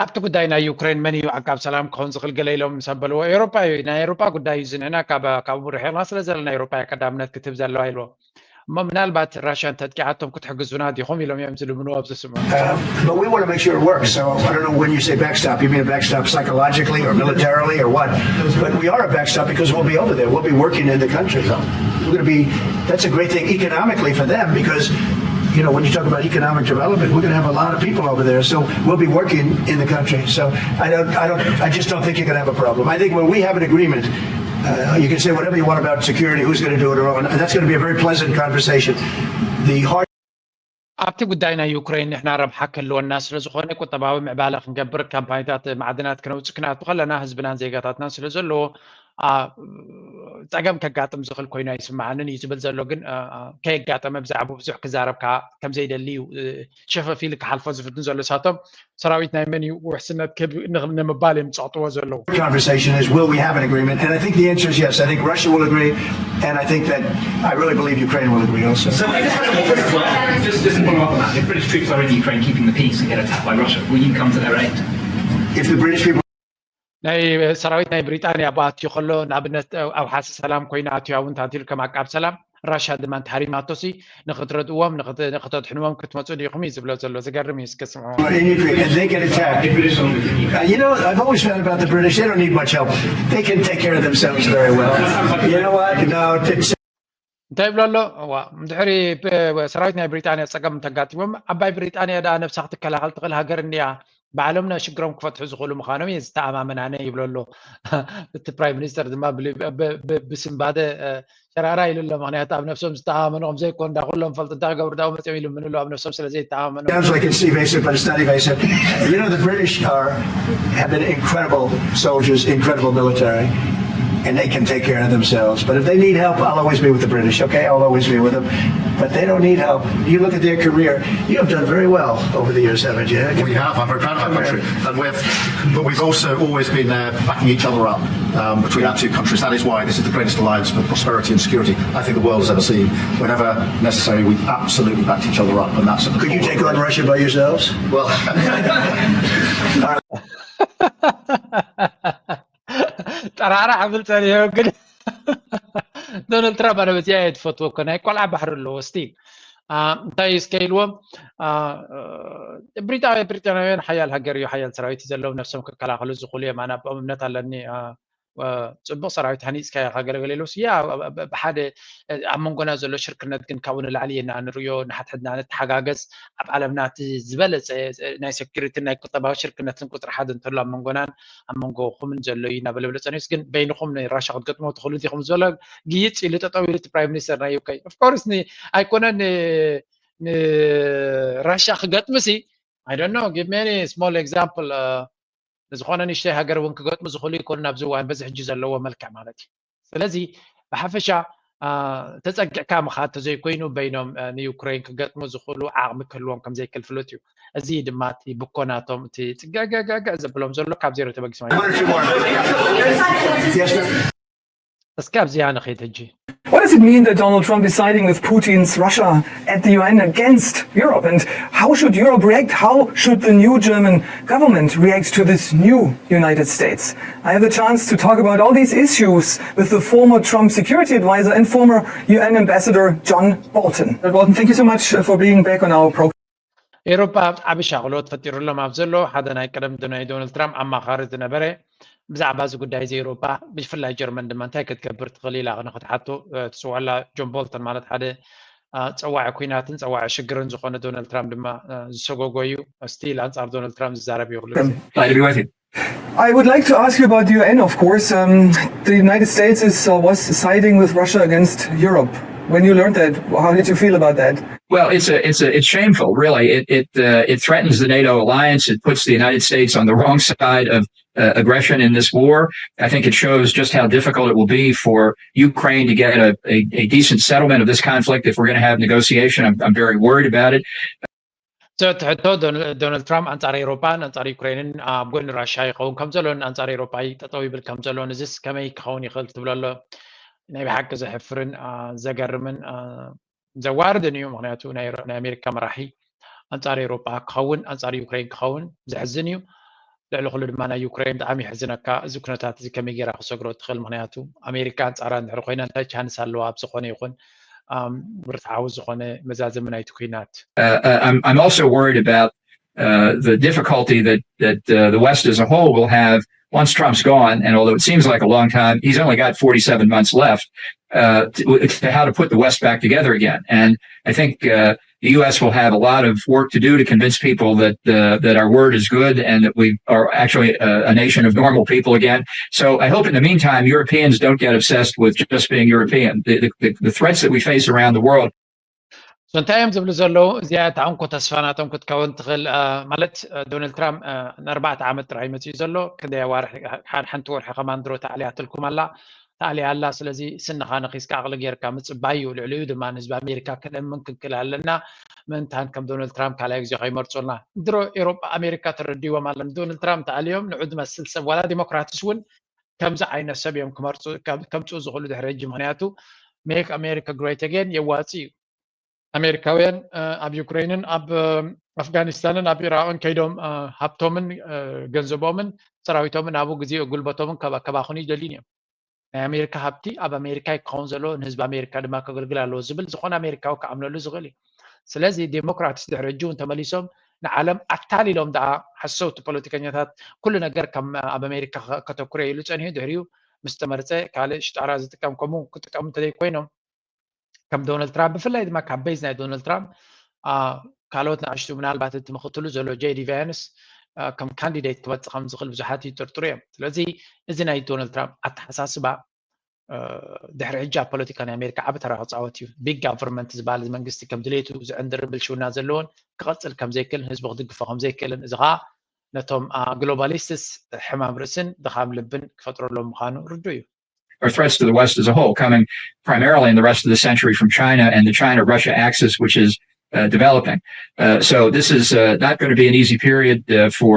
ኣብቲ ጉዳይ ናይ ዩክሬን መን እዩ ዓቃብ ሰላም ክኸውን ዝኽእል ገለ ኢሎም ምስ ኣበልዎ፣ ኤውሮጳ እዩ፣ ናይ ኤውሮጳ ጉዳይ እዩ፣ እዚ ንሕና ካብ ካብኡ ርሒቕና ስለ ዘለና ኤውሮጳ እያ ቀዳምነት ክትህብ ዘለዋ ኢልዎ። እሞ ምናልባት ራሽያ እንተጥቂዓቶም ክትሕግዙና ዲኹም ኢሎም እዮም ዝልምኑ ኣብዚ ስምዑ። But we want to make sure it works. So I don't know when you say backstop, you mean a backstop psychologically or militarily or what? But we are a backstop because we'll be over there. We'll be working in the country. We're going to be, that's a great thing economically for them because, you know, when you talk about economic development, we're going to have a lot of people over there. So we'll be working in the country. So I don't, I don't, I just don't think you're going to have a problem. I think when we have an agreement, uh, you can say whatever you want about security, who's going to do it, or, and that's going to be a very pleasant conversation. The hard ኣብቲ ጉዳይ ናይ ዩክሬን ንሕና ረብሓ ክህልወና ስለ ዝኾነ ቁጠባዊ ምዕባለ ክንገብር፣ ካምፓኒታት ማዕድናት ክነውፅእ፣ ክነኣቱ ከለና ህዝብናን ዜጋታትናን ስለ ዘለዎ፣ ጸገም ከጋጥም ዝኽእል ኮይኑ ኣይስምዓንን እዩ ዝብል ዘሎ። ግን ከየጋጠመ ብዛዕባ ብዙሕ ክዛረብ ከምዘይደሊ እዩ ሸፈፍ ኢሉ ክሓልፎ ዝፍትን ዘሎ። ሳቶም ሰራዊት ናይ መን እዩ ውሕስነት ንምባል እዮም ዝጸቕጥዎ ዘለዉ። Conversation is, will we have an agreement? And I think the answer is yes. I think Russia will agree, and I think that I really believe Ukraine will agree also. So I just had a just, just to follow up on that. If British troops are in Ukraine keeping the peace and get attacked by Russia, will you come to their aid? If the British people ናይ ሰራዊት ናይ ብሪጣንያ ብኣትዩ ከሎ ንኣብነት ኣብ ሓሲ ሰላም ኮይኑ ኣትዩ እውን ታንቲሉ ከም ኣቃብ ሰላም ራሽያ ድማ እንተሃሪማቶሲ ንክትረድእዎም ንክተድሕንዎም ክትመፁ ዲኹም እዩ ዝብሎ ዘሎ። ዝገርም እዩ። እስከ ስምዑ። They get attacked. Uh, you know, I've always found about the British, they don't need much help. They can take care of themselves very well. You know what? No, it's እንታይ ይብሎ ኣሎ? እዋ ድሕሪ ሰራዊት ናይ ብሪጣንያ ፀገም እንተጋጢሞም ዓባይ ብሪጣንያ ደኣ ነብሳ ክትከላኸል ትኽእል ሃገር እንድያ። ባዕሎም ናይ ሽግሮም ክፈትሑ ዝኽእሉ ምዃኖም እየ ዝተኣማመን ኣነ ይብሎ ኣሎ። እቲ ፕራይም ሚኒስተር ድማ ብስንባደ ሸራራ ኢሉ ኣሎ። ምክንያቱ ኣብ ነብሶም ዝተኣማመኑ ከም ዘይኮኑ እንዳ ኩሎም ፈልጡ እንታይ ክገብሩ ዳው መፅኦም ይልምኑ ኣሎ ኣብ ነብሶም ስለ ዘይተኣማመኑ። Sounds like it's evasive, but it's not evasive. You know, the British are have been incredible soldiers, incredible military, and they can take care of themselves. But if they need help, I'll always be with the British, okay? I'll always be with them. But they don't need help. You look at their career. You have done very well over the years, haven't you? We have. I'm very proud of our country. And we've, but we've also always been uh, backing each other up um, between our two countries. That is why this is the greatest alliance for prosperity and security I think the world has ever seen. Whenever necessary, we've absolutely backed each other up. And that's Could you take on Russia by yourselves? Well, ጠራራ ዕብል ጸኒሑ ግን ዶናልድ ትራምፕ ኣነ በዚኣ እየ ትፈትዎ እኮ ናይ ቆልዓ ባሕሪ ኣለዎ። ስቲል እንታይ እስከ ኢልዎም፣ ብሪጣንያ ብሪጣንያውያን ሓያል ሃገር እዩ፣ ሓያል ሰራዊት እዩ ዘለዎም፣ ነብሶም ክከላኸሉ ዝኽእሉ እዮም። ኣነ ኣብኦም እምነት ኣለኒ። ጽቡቕ ሰራዊት ሃኒፅካ ኢኻ ገለገለ ኢሎስ ያ ብሓደ ኣብ መንጎና ዘሎ ሽርክነት ግን ካብኡ ንላዕሊ ኢና ንሪኦ። ንሓድሕድና ንተሓጋገዝ። ኣብ ዓለምና እቲ ዝበለፀ ናይ ሴኩሪቲን ናይ ቁጠባዊ ሽርክነትን ቁፅሪ ሓደ እንተሎ ኣብ መንጎናን ኣብ መንጎኹምን ዘሎ እዩ እናበለ ብለፀ ኒውስ ግን በይንኹም ንራሻ ክትገጥሞ ትኽእሉ ዲኹም ዝበሎ ግይፅ ኢሉ ጠጠው ኢሉ እቲ ፕራይም ሚኒስተር ናይ ዩኬ ኦፍኮርስ ኣይኮነን ንራሻ ክገጥምሲ I don't know give me any small example ዝኾነ ንእሽተይ ሃገር እውን ክገጥሙ ዝኽእሉ ይኮኑ ኣብዚ እዋን በዚ ሕጂ ዘለዎ መልክዕ ማለት እዩ። ስለዚ ብሓፈሻ ተፀጊዕካ ምኻድ ተዘይኮይኑ በይኖም ንዩክሬን ክገጥሙ ዝኽእሉ ዓቕሚ ክህልዎም ከምዘይክእል ፍሉጥ እዩ። እዚ ድማ እቲ ብኮናቶም እቲ ፅገገገገ ዘብሎም ዘሎ ካብ ዜሮ ተበጊሶም እስኪ ኣብዚኣ ንኸይድ ሕጂ What does it mean that Donald Trump is siding with Putin's Russia at the U N against Europe? And how should Europe react? How should the new German government react to this new United States? I have the chance to talk about all these issues with the former Trump security advisor and former U N ambassador John Bolton. Bolton, thank you so much for being back on our program. ኤሮፓ ዓቢ ሻቕሎት ፈጢሩሎም ኣብ ዘሎ ሓደ ናይ ቀደም ናይ ዶናልድ ትራምፕ ኣማኻሪ ዝነበረ ብዛዕባ እዚ ጉዳይ እዚ ኤሮፓ ብፍላይ ጀርመን ድማ እንታይ ክትገብር ትኽእል ኢላ ንክትሓቶ ትፅውዐላ ጆን ቦልተን ማለት ሓደ ፀዋዒ ኩናትን ፀዋዒ ሽግርን ዝኾነ ዶናልድ ትራምፕ ድማ ዝሰጎጎ እዩ። ስቲል ኣንፃር ዶናልድ ትራምፕ ዝዛረብ እዩ ክሉ ግዜ። I would like to ask you about the U N, of course. Um, the United States is, uh, was siding with Russia against Europe. When you learned that, how did you feel about that? Well, it's a, it's a, it's shameful, really. It it uh, it threatens the NATO alliance. It puts the United States on the wrong side of uh, aggression in this war. I think it shows just how difficult it will be for Ukraine to get a, a, a decent settlement of this conflict if we're going to have negotiation. I'm, I'm very worried about it. እቲ ሕቶ ዶናልድ ትራምፕ ኣንጻር ኤሮፓን ኣንጻር ዩክሬንን ኣብ ጎኒ ራሻ ይኸውን ከም ዘሎን ኣንጻር ኤሮፓ ጠጠው ይብል ከም ዘሎን እዚስ ከመይ ክኸውን ይኽእል ትብሎ ኣሎ። ናይ ብሓቂ ዘሕፍርን ዘገርምን ዘዋርድን እዩ። ምክንያቱ ናይ ኣሜሪካ መራሒ ኣንጻር ኤሮፓ ክኸውን ኣንጻር ዩክሬን ክኸውን ዘሕዝን እዩ። ልዕሊ ኩሉ ድማ ናይ ዩክሬን ብጣዕሚ ይሕዝነካ። እዚ ኩነታት እዚ ከመይ ጌራ ክሰግሮ ትኽእል? ምክንያቱ ኣሜሪካ ኣንጻራ እንድሕር ኮይና እንታይ ቻንስ ኣለዋ ኣብ ዝኾነ ይኹን ብርትዓዊ ዝኾነ መዛዘሚ ናይቲ ኩናት? Uh, uh, I'm, I'm also worried about uh, the difficulty that, that uh, the West as a whole will have once Trump's gone, and although it seems like a long time, he's only got forty-seven months left uh, to, to how to put the West back together again. And I think uh, the U S will have a lot of work to do to convince people that uh, that our word is good and that we are actually a, a nation of normal people again. So I hope in the meantime Europeans don't get obsessed with just being European. The, the, the threats that we face around the world So እንታይ እዮም ዝብሉ ዘለዉ? እዚኣ እታ እንኮ ተስፋ ናቶም ክትከውን ትኽእል። ማለት ዶናልድ ትራምፕ ንኣርባዕተ ዓመት ጥራይ መፅኡ ዘሎ። ክንደይ ኣዋርሒ፣ ሓንቲ ወርሒ ከማን ድሮ ተኣልያትልኩም ኣላ፣ ተኣልያ ኣላ። ስለዚ ስንኻ ነኺስካ ዓቕሊ ጌርካ ምፅባይ እዩ። ልዕሊኡ ድማ ንህዝቢ ኣሜሪካ ክነእምን ክንክእል ኣለና። ምእንታን ከም ዶናልድ ትራምፕ ካልኣይ ግዜ ከይመርፁልና። ድሮ ኤሮጳ ኣሜሪካ ተረዲዎም ኣለን። ዶናልድ ትራምፕ ተኣልዮም ንዑ ዝመስል ሰብ ዋላ ዲሞክራትስ እውን ከምዚ ዓይነት ሰብ እዮም ክመርፁ ከምፅኡ ዝኽእሉ ድሕሪ ሕጂ። ምክንያቱ make America great again የዋፂ እዩ። ኣሜሪካውያን ኣብ ዩክሬንን ኣብ ኣፍጋኒስታንን ኣብ ኢራቅን ከይዶም ሃብቶምን ገንዘቦምን ሰራዊቶምን ኣብኡ ግዜ ጉልበቶምን ከባኹኑ ይደልዩን እዮም። ናይ ኣሜሪካ ሃብቲ ኣብ ኣሜሪካ ክኸውን ዘለዎ ንህዝቢ ኣሜሪካ ድማ ከገልግል ኣለዎ ዝብል ዝኾነ ኣሜሪካዊ ክኣምነሉ ዝኽእል እዩ። ስለዚ ዴሞክራትስ ድሕሪ ሕጂ እውን ተመሊሶም ንዓለም ኣታሊሎም ደኣ ሓሰውቲ ፖለቲከኛታት ኩሉ ነገር ከም ኣብ ኣሜሪካ ከተኩረ ኢሉ ጸኒሑ ድሕሪኡ ምስ ተመርጸ ካልእ ሽጣራ ዝጥቀም ከምኡ ክጥቀሙ እንተዘይኮይኖም ከም ዶናልድ ትራምፕ ብፍላይ ድማ ካብ ቤዝ ናይ ዶናልድ ትራምፕ ካልኦት ንኣሽቱ ምናልባት እቲ ምክትሉ ዘሎ ጄዲ ቫንስ ከም ካንዲዴት ክመፅእ ከም ዝኽእል ብዙሓት ይጥርጥሩ እዮም። ስለዚ እዚ ናይ ዶናልድ ትራምፕ ኣተሓሳስባ ድሕሪ ሕጂ ኣብ ፖለቲካ ናይ ኣሜሪካ ዓቢ ተራ ክፃወት እዩ። ቢግ ጋቨርንመንት ዝበሃል መንግስቲ ከም ድሌቱ ዝዕንድርን ብልሽውና ዘለዎን ክቐፅል ከም ዘይክእልን ህዝቢ ክድግፎ ከም ዘይክእልን እዚ ከዓ ነቶም ግሎባሊስትስ ሕማም ርእስን ድኻም ልብን ክፈጥረሎም ምዃኑ ርዱእ እዩ። Are threats to the West as a whole, coming primarily in the rest of the century from China and the China Russia axis, which is uh, developing. Uh, so this is uh, not going to be an easy period uh, for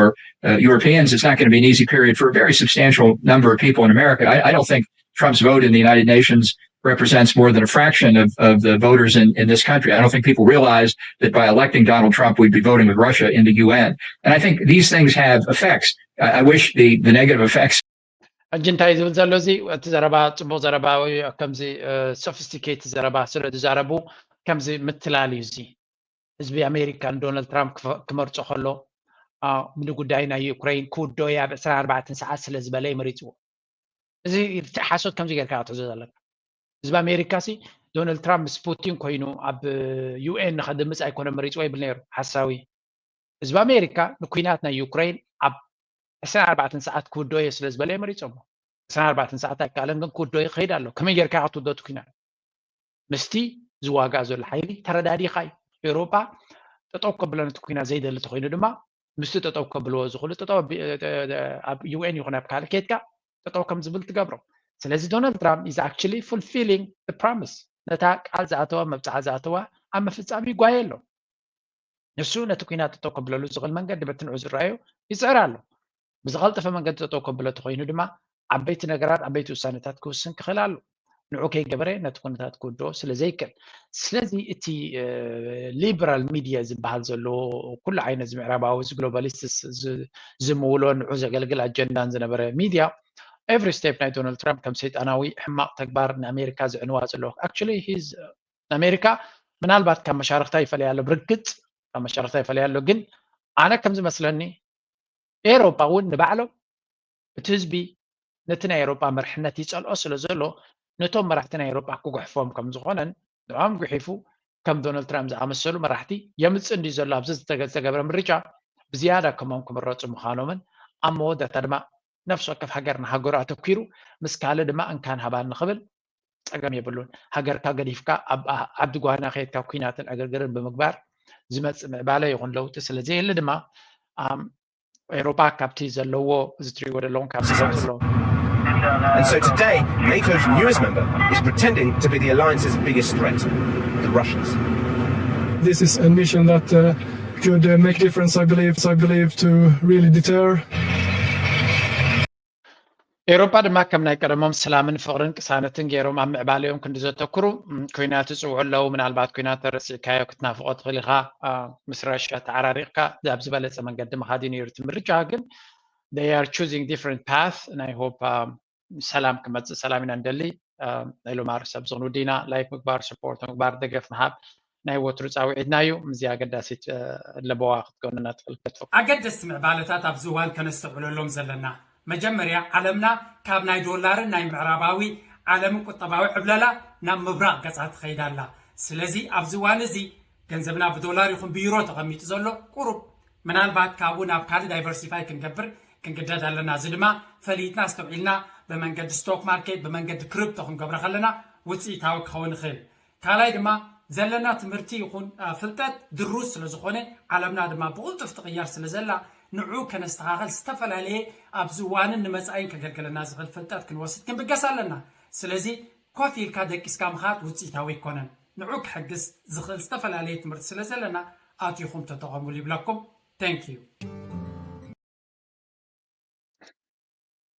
uh, Europeans. It's not going to be an easy period for a very substantial number of people in America. I, I don't think Trump's vote in the United Nations represents more than a fraction of, of the voters in, in this country. I don't think people realize that by electing Donald Trump, we'd be voting with Russia in the U N. And I think these things have effects. I, I wish the, the negative effects ሕጂ እንታይ ዝብል ዘሎ እዚ እቲ ዘረባ ጽቡቕ ዘረባ ወይ ከምዚ ሶፊስቲኬት ዘረባ ስለ ዝዛረቡ ከምዚ ምትላል እዩ። እዚ ህዝቢ ኣሜሪካ ንዶናልድ ትራምፕ ክመርጾ ከሎ ንጉዳይ ናይ ዩክሬን ክውዶ እየ ኣብ ዕስራን ኣርባዕተን ሰዓት ስለ ዝበለ ይመሪጽዎ። እዚ ሓሶት ከምዚ ጌርካ ክትሕዞ ዘለካ። ህዝቢ ኣሜሪካ ሲ ዶናልድ ትራምፕ ምስ ፑቲን ኮይኑ ኣብ ዩኤን ንኸድምፅ ኣይኮነ መሪፅዎ ይብል ነይሩ ሓሳዊ። ህዝቢ ኣሜሪካ ንኩናት ናይ ዩክሬን ኣብ ዕስራን ኣርባዕተን ሰዓት ክውዶ እየ ስለ ዝበለ መሪፆሞ። ዕስራን ኣርባዕተን ሰዓት ኣይከኣለን ግን ክውዶ ይኸይድ ኣሎ። ከመይ ጌርካ ክትውዶ እቲ ኩናት? ምስቲ ዝዋጋእ ዘሎ ሓይሊ ተረዳዲኻ እዩ። ኤውሮጳ ጠጠው ከብሎ ነቲ ኩናት ዘይደሊ ተኮይኑ ድማ ምስቲ ጠጠው ከብልዎ ዝኽእሉ ጠጠው ኣብ ዩኤን ይኹን ኣብ ካልእ ኬድካ ጠጠው ከም ዝብል ትገብሮ። ስለዚ ዶናልድ ትራምፕ is actually fulfilling the promise ነታ ቃል ዝኣተዋ መብፅዓ ዝኣተዋ ኣብ ምፍፃም ይጓየ ኣሎ። ንሱ ነቲ ኩናት ጠጠው ከብለሉ ዝኽእል መንገዲ በቲ ንዑ ዝረኣዮ ይፅዕር ኣሎ። ብዝቐልጠፈ መንገዲ ጠጠው ከብሎ ተኮይኑ ድማ ዓበይቲ ነገራት ዓበይቲ ውሳነታት ክውስን ክኽእል ኣሎ። ንዑ ከይገበረ ነቲ ኩነታት ክውድኦ ስለ ዘይክእል። ስለዚ እቲ ሊበራል ሚድያ ዝበሃል ዘሎ ኩሉ ዓይነት ምዕራባዊ ግሎባሊስትስ ዝምውሎ ንዑ ዘገልግል ኣጀንዳን ዝነበረ ሚድያ ኤቭሪ ስቴፕ ናይ ዶናልድ ትራምፕ ከም ሰይጣናዊ ሕማቕ ተግባር ንኣሜሪካ ዝዕንዋ ዘሎ actually ኣሜሪካ ምናልባት ካብ መሻርክታ ይፈለያ ኣሎ ብርግፅ ካብ መሻርክታ ይፈለያ ኣሎ ግን ኣነ ከም ዝመስለኒ ኤሮፓ እውን ንባዕሎም እቲ ህዝቢ ነቲ ናይ ኤሮፓ መርሕነት ይፀልኦ ስለ ዘሎ ነቶም መራሕቲ ናይ ኤሮፓ ክጉሕፎም ከም ዝኾነን ንዖም ጉሒፉ ከም ዶናልድ ትራምፕ ዝኣመሰሉ መራሕቲ የምፅእ እንዲ ዘሎ ኣብዚ ዝተገበረ ምርጫ ብዝያዳ ከሞም ክምረፁ ምዃኖምን ኣብ መወዳእታ ድማ ነፍሲ ወከፍ ሃገር ንሃገሩ ኣተኪሩ ምስ ካልእ ድማ እንካን ሃባን ንኽብል ፀገም የብሉን። ሃገርካ ገዲፍካ ኣብ ዓዲ ጓና ከይድካ ኩናትን ዕግርግርን ብምግባር ዝመፅእ ምዕባለ ይኹን ለውጢ ስለ ዘየለ ድማ ኤውሮጳ ካብቲ ዘለዎ እዚ ትሪእዎ ዘለኹም ካብ ዘለዎ And so today, NATO's newest member is pretending to be the alliance's biggest threat, the Russians. This is a mission that uh, could uh, make difference, I believe, I believe, to really deter. ኤውሮጳ ድማ ከም ናይ ቀደሞም ሰላምን ፍቕርን ቅሳነትን ገይሮም ኣብ ምዕባለዮም ክንዲ ዘተኩሩ ኮይናት ይፅውዑ ኣለዉ። ምናልባት ኮይናት ተረሲዕካዮ ክትናፍቆ ትኽእል ኢኻ። ምስ ራሽያ ተዓራሪቕካ ኣብ ዝበለፀ መንገዲ ምኻድ እዩ ነይሩ እቲ ምርጫ። ግን they are choosing different path, and I hope ሰላም ክመፅእ፣ ሰላም ኢና ንደሊ። ኢሉ ማር ሰብ ዝኾኑ ወዲና ላይክ ምግባር፣ ስፖርት ምግባር፣ ደገፍ ምሃብ ናይ ወትሩ ፃውዒትና እዩ። ምዚ ኣገዳሲት ለበዋ ክትገኑና ትኽእል ክትፈ ኣገደስቲ ምዕባለታት ኣብዚ እዋን ከነስተውዕለሎም ዘለና፣ መጀመርያ ዓለምና ካብ ናይ ዶላርን ናይ ምዕራባዊ ዓለምን ቁጠባዊ ዕብለላ ናብ ምብራቕ ገፃ ትኸይድ ኣላ። ስለዚ ኣብዚ እዋን እዚ ገንዘብና ብዶላር ይኹን ብዩሮ ተቐሚጡ ዘሎ ቁሩብ ምናልባት ካብኡ ናብ ካልእ ዳይቨርሲፋይ ክንገብር ክንግደድ ኣለና። እዚ ድማ ፈሊጥና ኣስተውዒልና ብመንገዲ ስቶክ ማርኬት ብመንገዲ ክሪፕቶ ክንገብሮ ከለና ውፅኢታዊ ክኸውን ይኽእል። ካልኣይ ድማ ዘለና ትምህርቲ ይኹን ፍልጠት ድሩት ስለ ዝኾነ ዓለምና ድማ ብቕልጡፍ ትቕየር ስለ ዘላ ንዑ ከነስተኻኸል ዝተፈላለየ ኣብዚ እዋንን ንመፃኢን ከገልግለና ዝኽእል ፍልጠት ክንወስድ ክንብገስ ኣለና። ስለዚ ኮፍ ኢልካ ደቂስካ ምኻድ ውፅኢታዊ ኣይኮነን። ንዑ ክሕግዝ ዝኽእል ዝተፈላለየ ትምህርቲ ስለ ዘለና ኣቲኹም ተጠቐሙሉ ይብለኩም። Thank you።